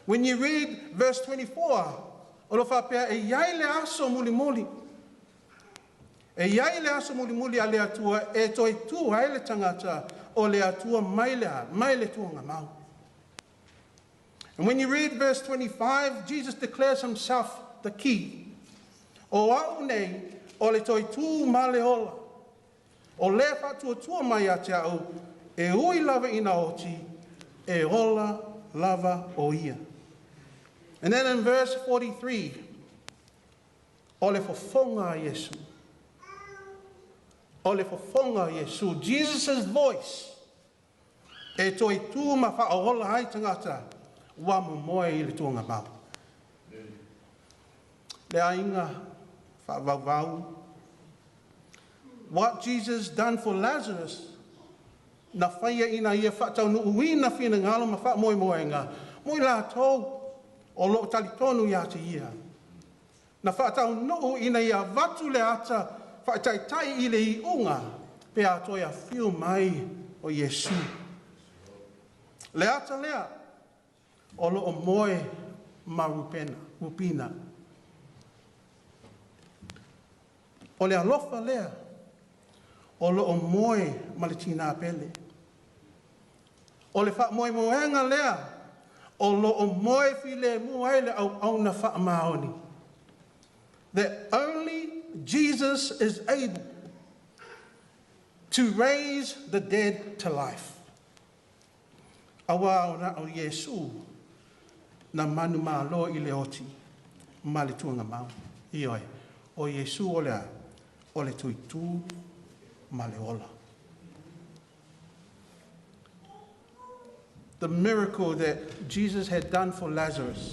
When you read verse 24, o lo faapea e iai le aso mulimuli. E iai le aso mulimuli a le Atua e toe tū ai le tagata o le Atua mai le a, mai le tuagamau. And when you read verse 25, Jesus declares himself the key. O a'u nei, o le toetū ma le ola. O le faatuatua mai ia te a'u, e ui lava ina oti, e ola lava o ia. And then in verse 43, o le fofoga a Iesu. O le fofoga a Iesu. Jesus' voice, e toe tū ma faaola ai tagata, ua momoe i le tuagamau. Le aiga faavauvau. What Jesus done for Lazarus, na faia ina ia faataunuuina finagalo ma faamoemoega, mo i latou o loo talitonu ia te ia. Na faataunuu ina ia avatu le ata faataitai i le iuga pe a toe afio mai o Iesu. Le ata lea o loo moe ma Rupena, Rupina. O le alofa lea o loo moe ma le tinā pele. O le faamoemoega lea o loo moe filemu ai le auauna faamaoni. That only Jesus is able to raise the dead to life. Auā o na o Iesu na manumalo i le oti ma le tuagamau. Ioe, o Iesu o le a, o le toetū ma le ola. The miracle that Jesus had done for Lazarus,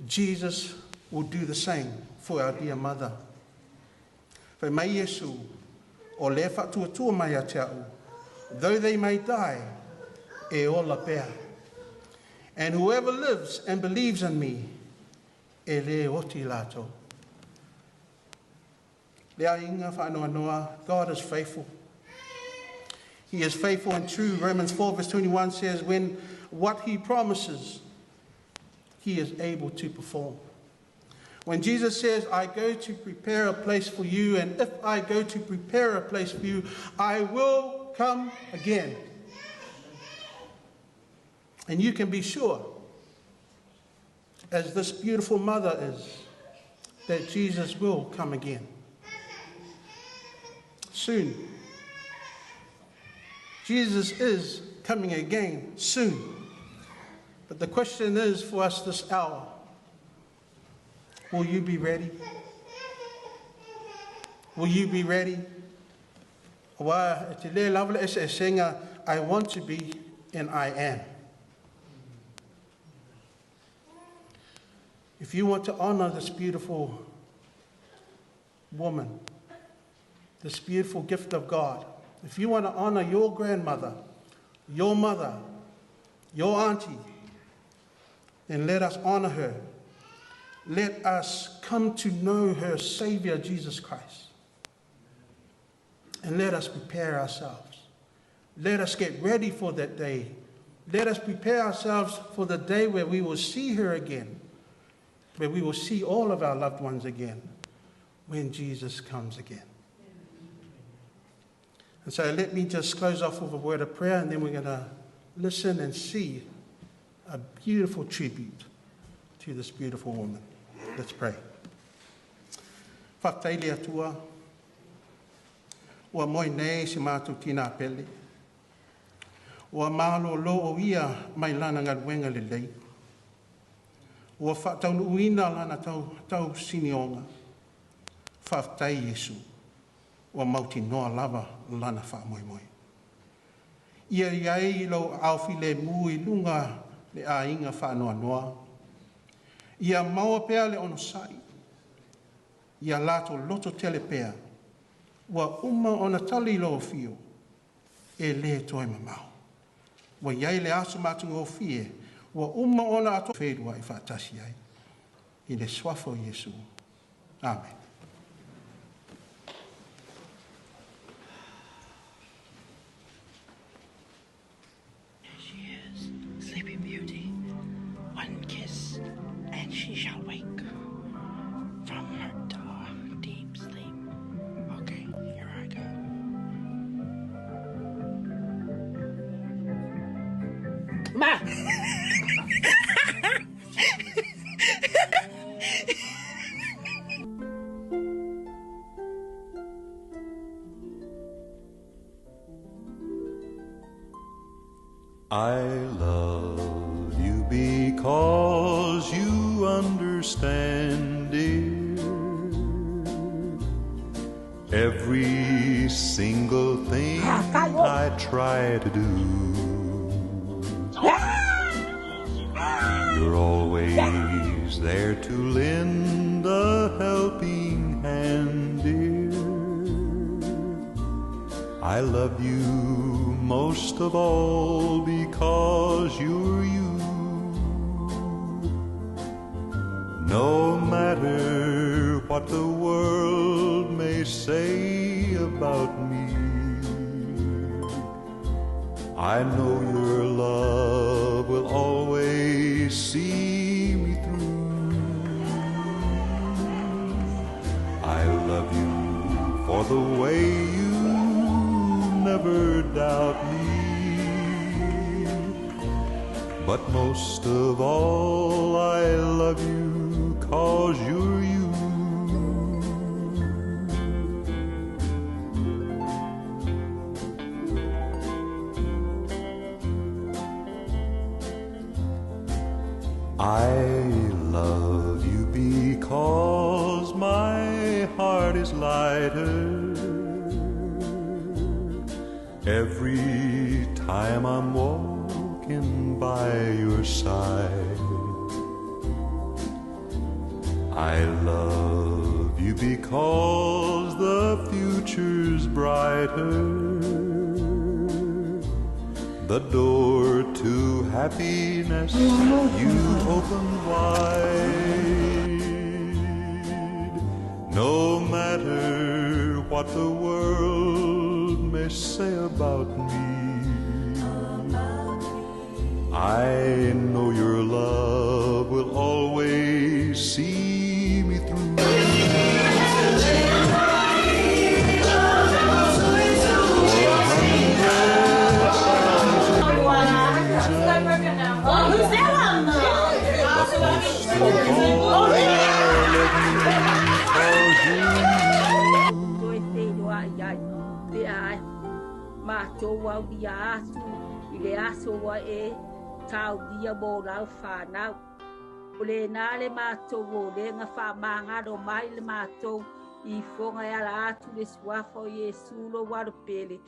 Jesus will do the same for our dear mother. Fai mai Iesu, o le faatuatua mai ia te a'u, though they may die, e ola pea. And whoever lives and believes in me, e lē oti latou. Le aiga faanoanoa, God is faithful. He is faithful and true. Romans 4 verse 21 says, when what he promises, he is able to perform. When Jesus says, I go to prepare a place for you, and if I go to prepare a place for you, I will come again. And you can be sure, as this beautiful mother is, that Jesus will come again. Soon. Jesus is coming again soon. But the question is for us this hour, will you be ready? Will you be ready? Auā e telē lava le eseesega I want to be and I am. If you want to honor this beautiful woman, this beautiful gift of God, if you want to honor your grandmother, your mother, your auntie, then let us honor her. Let us come to know her Savior, Jesus Christ. And let us prepare ourselves. Let us get ready for that day. Let us prepare ourselves for the day where we will see her again, where we will see all of our loved ones again when Jesus comes again. And so let me just close off with a word of prayer, and then we're going to listen and see a beautiful tribute to this beautiful woman. Let's pray. Faafetai le Atua, ua moe nei si matou tinā pele. Ua malōlō o ia mai lana galuega lelei. Ua faataunuuina lana tau, tausinioga. Faafetai Iesu, ua mautinoa lava lana faamoemoe. Ia i ai lou aao filemu i luga le aiga faanoanoa. Ia maua pea le onosai. Ia latou loto tele pea. Ua uma ona tali lou afio, e lē toe mamao. Ua i ai le aso matagofie, ua uma ona ato feiloai faatasi ai. I le suafa o Iesu. Amene. There she is, Sleeping Beauty. One kiss, and she shall wake from her deep sleep. Okay, here I go. Ma! I love you because you understand, dear, every single thing I try to do. You're always there to lend a helping hand, dear. I love you most of all because you're you. No matter what the world may say about me, I know your love will always see me through. I love you for the way you never doubt me. But most of all, I love you cause you're you. I love you because my heart is lighter every time I'm walking by your side. I love you because the future's brighter. The door to happiness you open wide. No matter what the world may say about me, I know your love will always see me through. Oh, who's that one? But most of all, I love you 'cause you're you. Toe feiloai ai pe a matou aulia atu i le aso ua e taulia mo lau fanau. O lena le matou olega faamagalo mai le matou I fofoga e ala atu le suafa o Iesu lou Alo pele.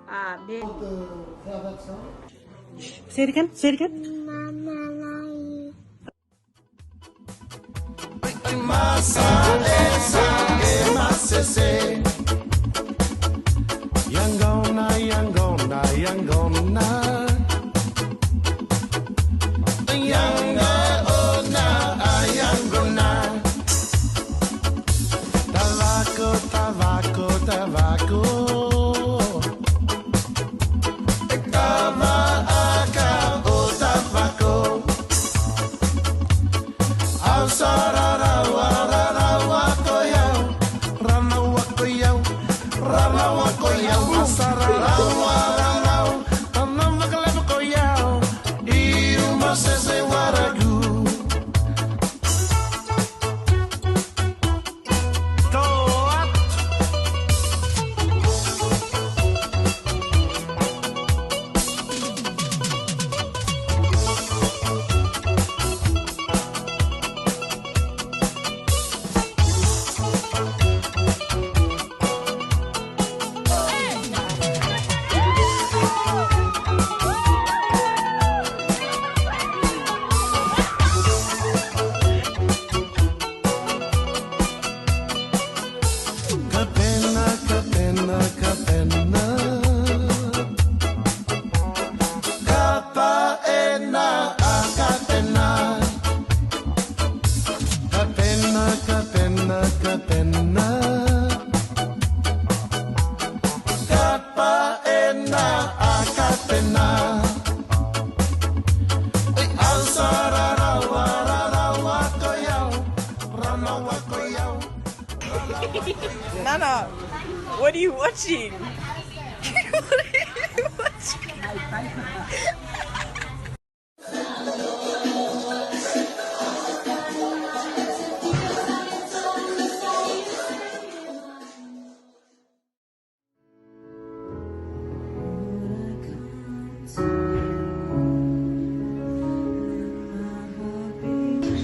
Amene. Say it again. Say it again. Yangona, yangona, yangona. Yangona, yangona. Tavaco, tavaco, tavaco. Tavaca, oh, tavaco. Kapena, kapena, kapena. Kapaena, kapena. Kapena, kapena, kapena. Kapaena, kapena. Nana, what are you watching? What are you watching?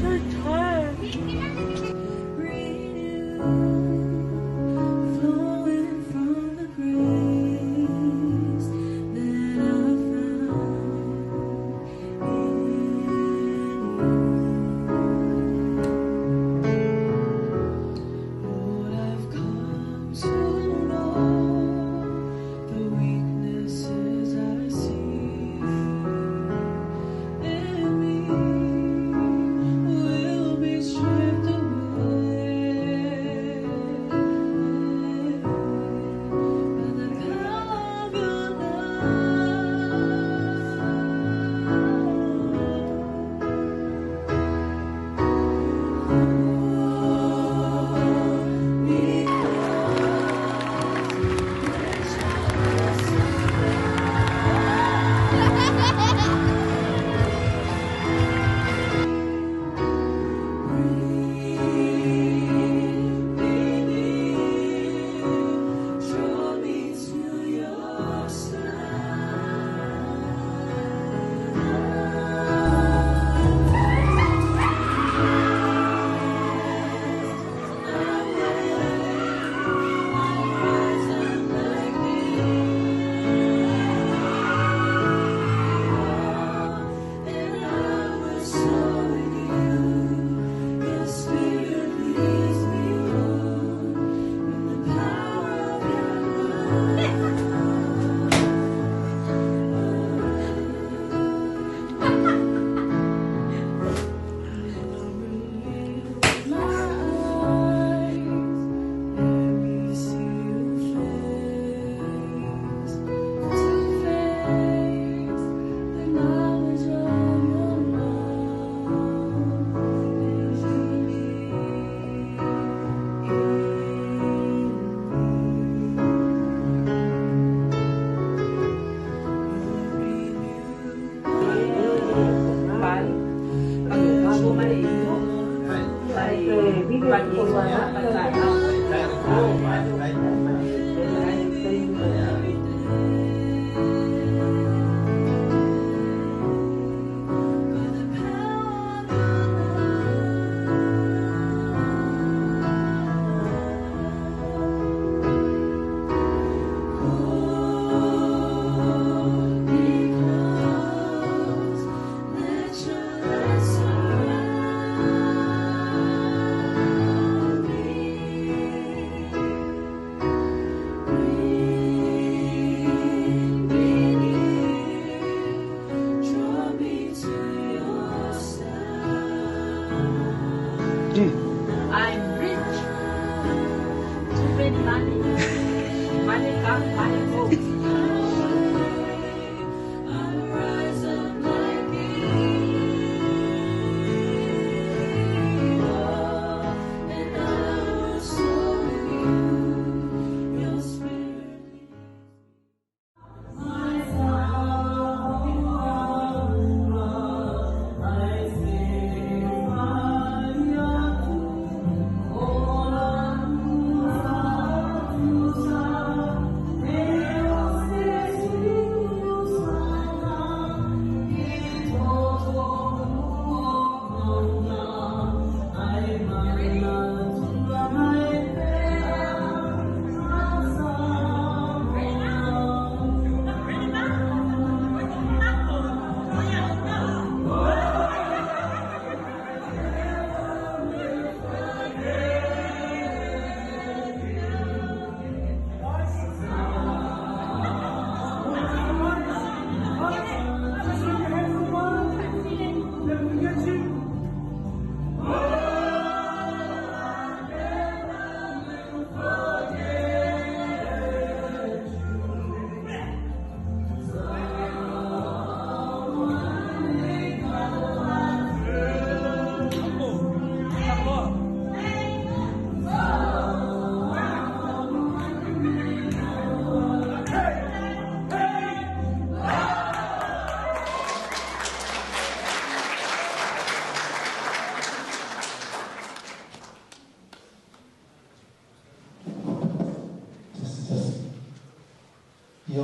So tired. Flowing from the grave.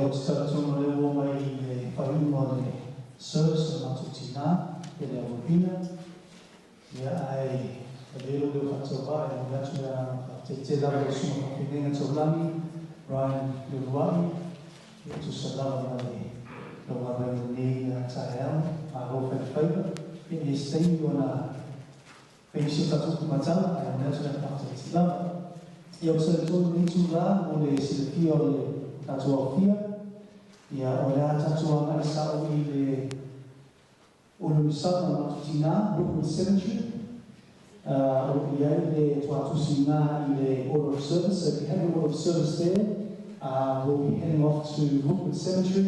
Ia, ou te talitonu o lea ua oo mai i le faaiuga o le service o le matou tinā, ia le Auapina. Ia, ae avea lou leo faatauvaa e momoli atu le agaga faafetai tele lava i lau susuga faafeagaiga taulagi, Brian Leulua'i, ia tusa lava ma le lau galuega i lenei taeao, malo fai le faiva. Ia, e i ai se taimi ona fai nisi o tatou upu matala, ae momoli atu le agaga faafetai tele lava. Ia, ou te talitonu i lenei itula mo le silafia o le tatou aofia, ia, o le a tatou agai sao i le ulumisaga o le matou tinā, Rookwood Cemetery, o lo o i ai le tuatusi i ina i le order of service. So if you have your order of service there, we'll be heading off to Rookwood Cemetery,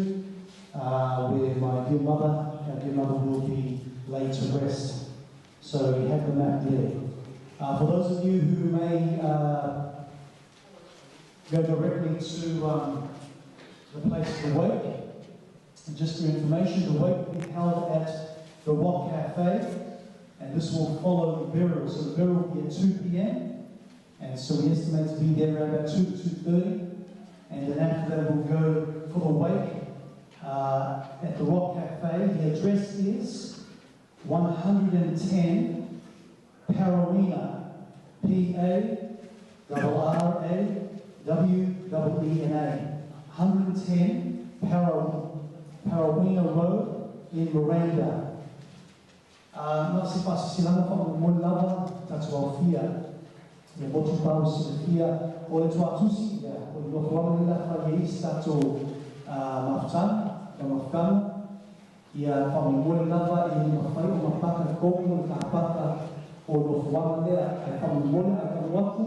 where my dear mother, our dear mother will be laid to rest. So you have the map there. For those of you who may go directly to the place of the wake, and just for your information, the wake will be held at the Rock Cafe, and this will follow the burial. So the burial will be at 2 p.m., and so we estimate to be there around about 2 to 2:30, and then after that we'll go for the wake at the Rock Cafe. The address is 110 Parraweena, P-A-R-R-A-W-E-E-N-A, 110 Parraweena Road in Miranda. Na o se faasilasilaga faamolemole lava tatou aofia ia motu pau silafia o le tuatusi ia o le nofoaga lea o le a fai ai se tatou mafutaga ma mafutaga ia faamolemole lava e le mafai ona paka tonu le kapaka o nofoaga lea ae faamolemole a tago atu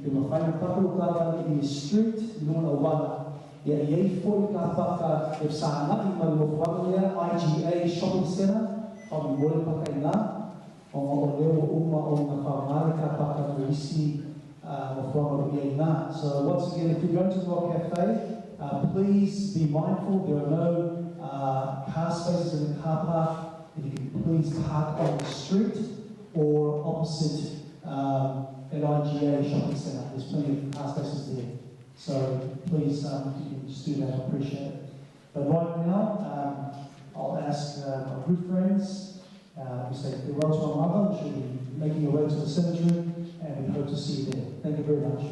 pe mafai ona paka lo taavale i le street i luga o le auala ia e i ai foi le kapaka e fesagai ma le nofoaga lea IGA Shopping Centre faamolemole paka i ina ona o lea ua uma ona faaaoga le kapaka mo isi nofoaga o lo o i ai i ina. So once again, if you're going to the Rock Cafe, please be mindful there are no car spaces in the car park. If you can please park on the street or opposite at IGA Shopping Centre. There's plenty of car spaces there. So please, if you can just do that, I appreciate it. But right now, I'll ask my good friends, we say farewell to our mother. She'll be making her way to the cemetery, and we hope to see you there. Thank you very much.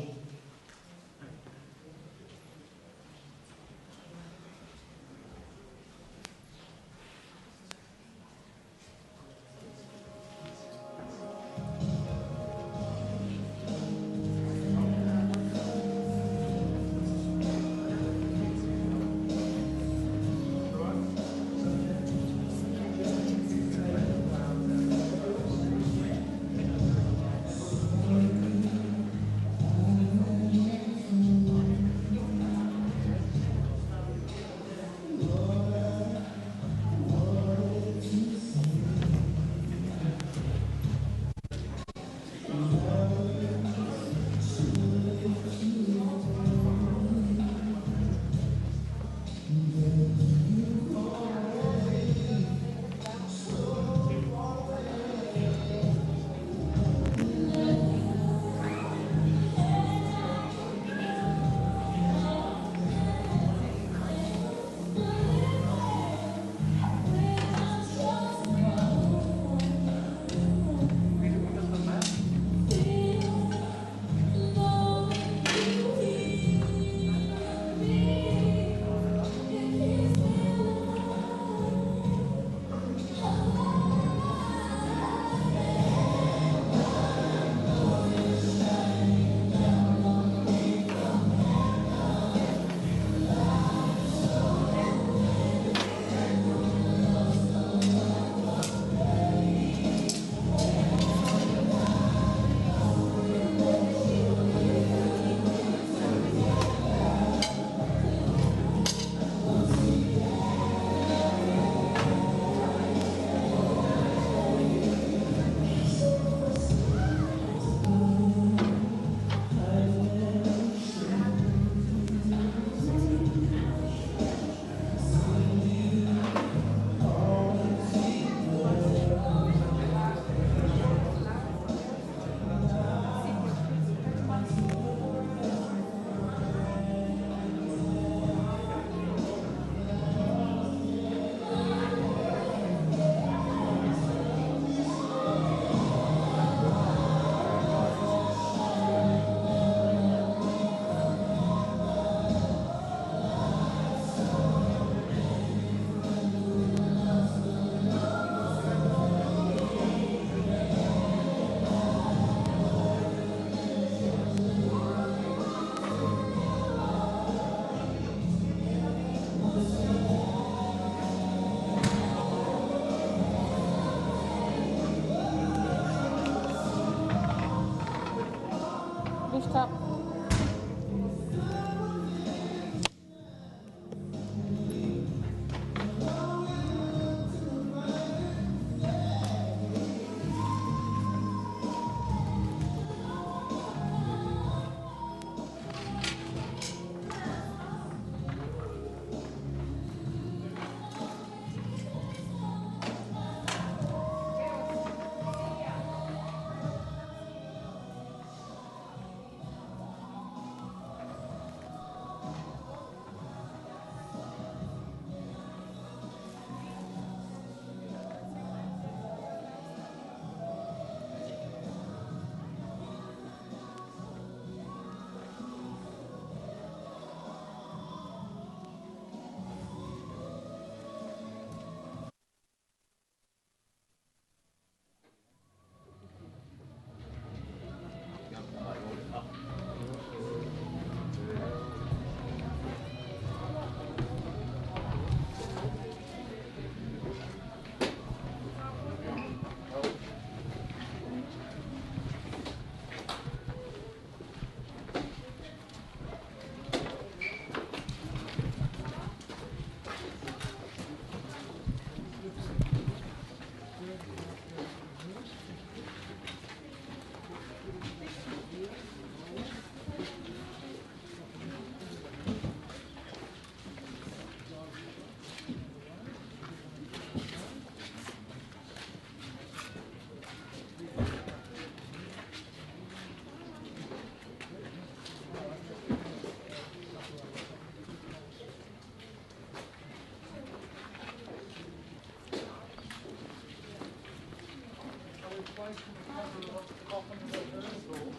place in the cover of the coffin for hers or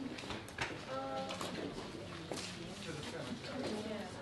to the cemetery?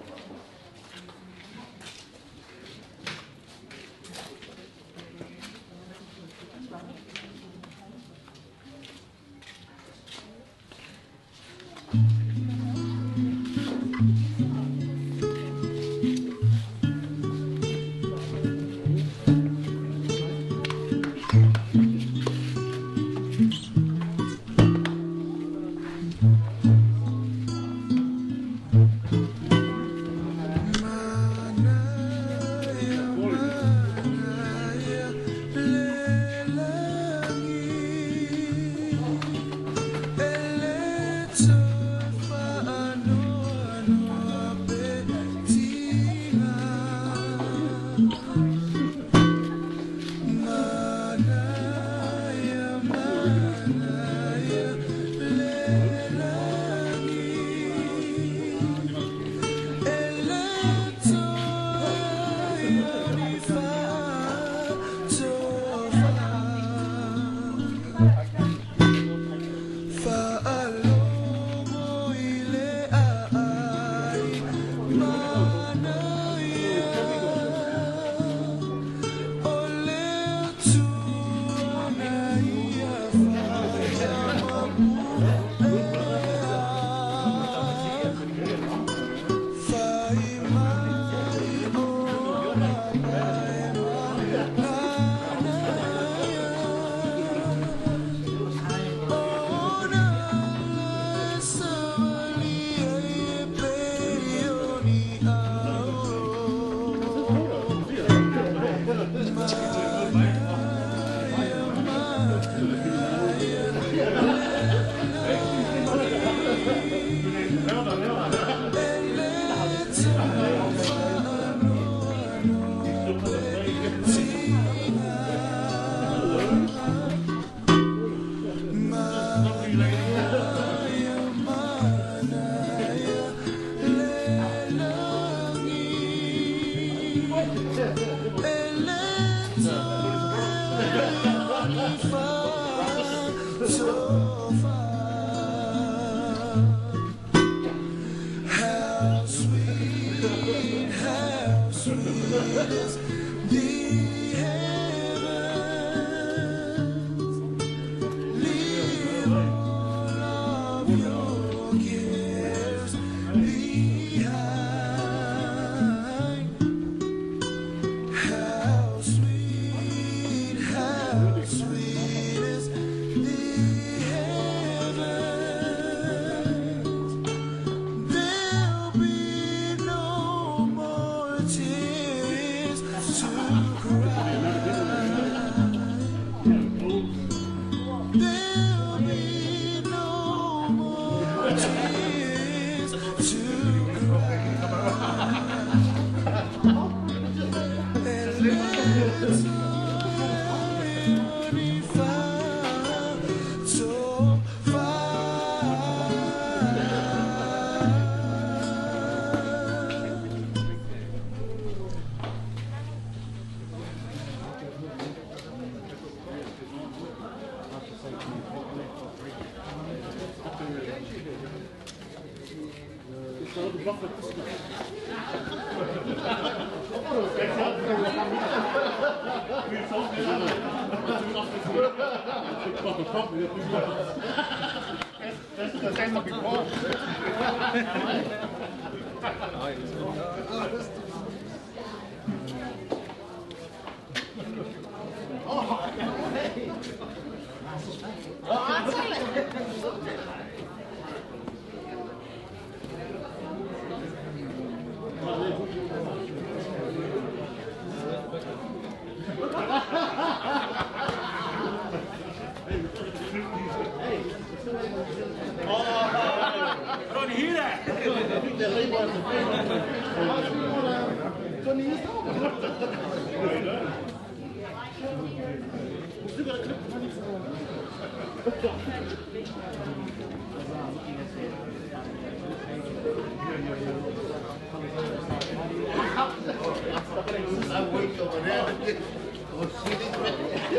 I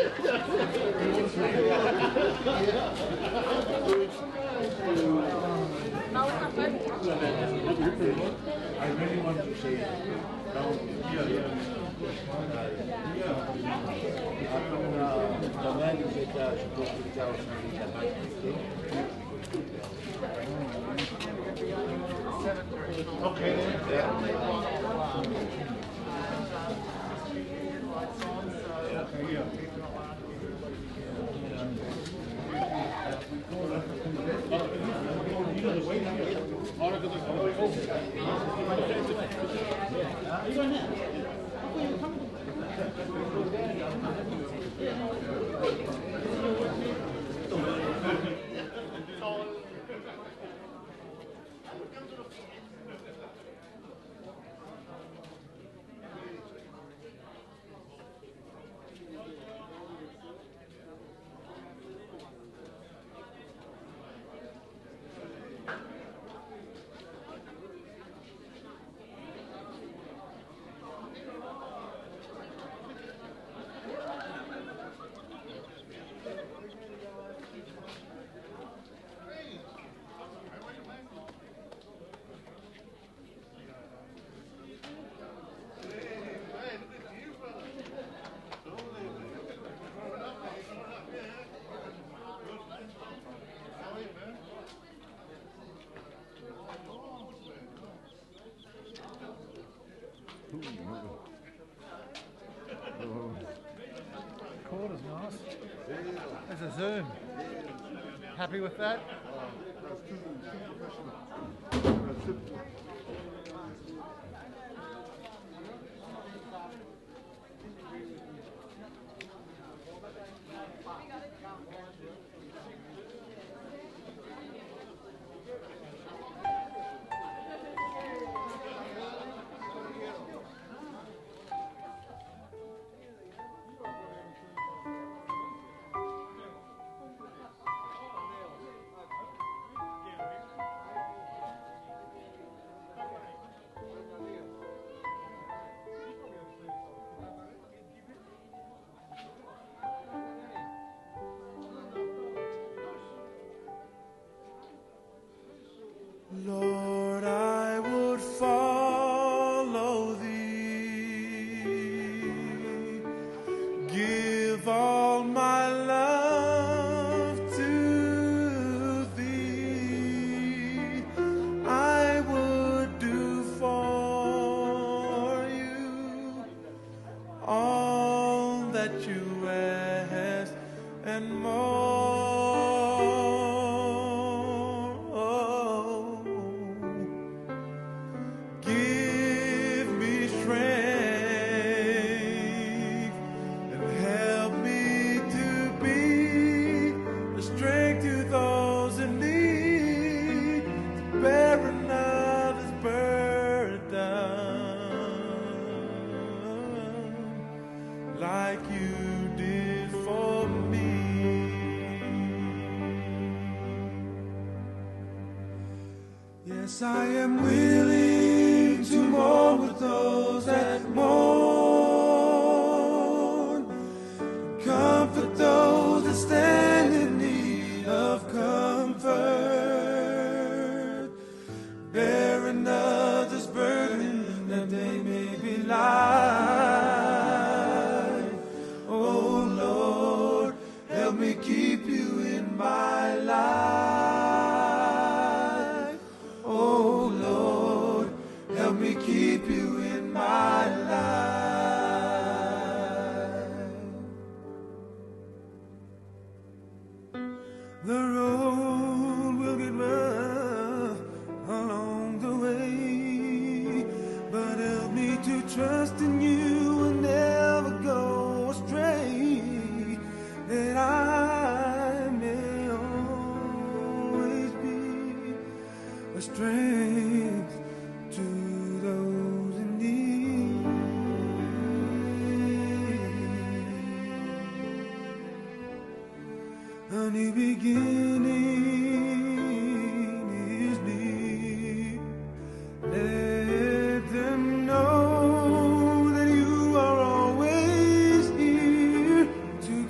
really want to say The man is supposed to tell us Okay. Recorder's nice. There's a zoom. Happy with that? Lord, I would follow thee, give all my love to thee. I would do for you all that you ask and more. Give me strength and help me to be the strength to those in need, to bear another's burden like you did for me. Yes, I am willing to mourn with those that mourn, comfort those that stand in need of comfort, bear another's burden that they may be light. Oh Lord, help me keep you in my life. Oh Lord, help me keep you in my life. The road will get rough along the way, but help me to trust in you and never go astray, that I may always be a strength to those in need. A new beginning is near. Let them know that you are always here to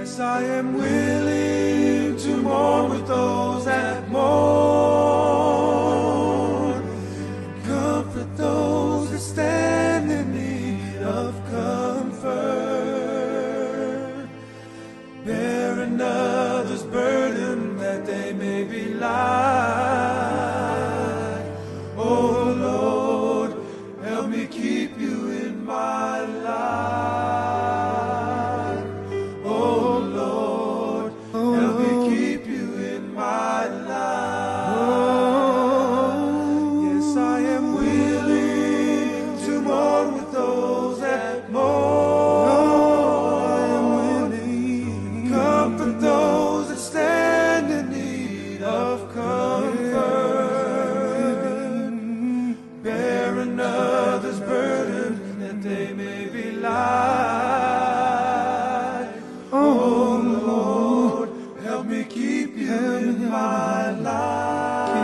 Yes, I am willing to mourn with those that mourn. Comfort those that stand in need of comfort. Bear another's burden that they may be light. Oh Lord, help me keep you in my life. Oh Lord, help me keep you in my life. Yes, I am willing to mourn with those that mourn. I am willing. Comfort those that stand in need of comfort. Bear another's burden that they may be light. Oh Lord, help me keep you in my life.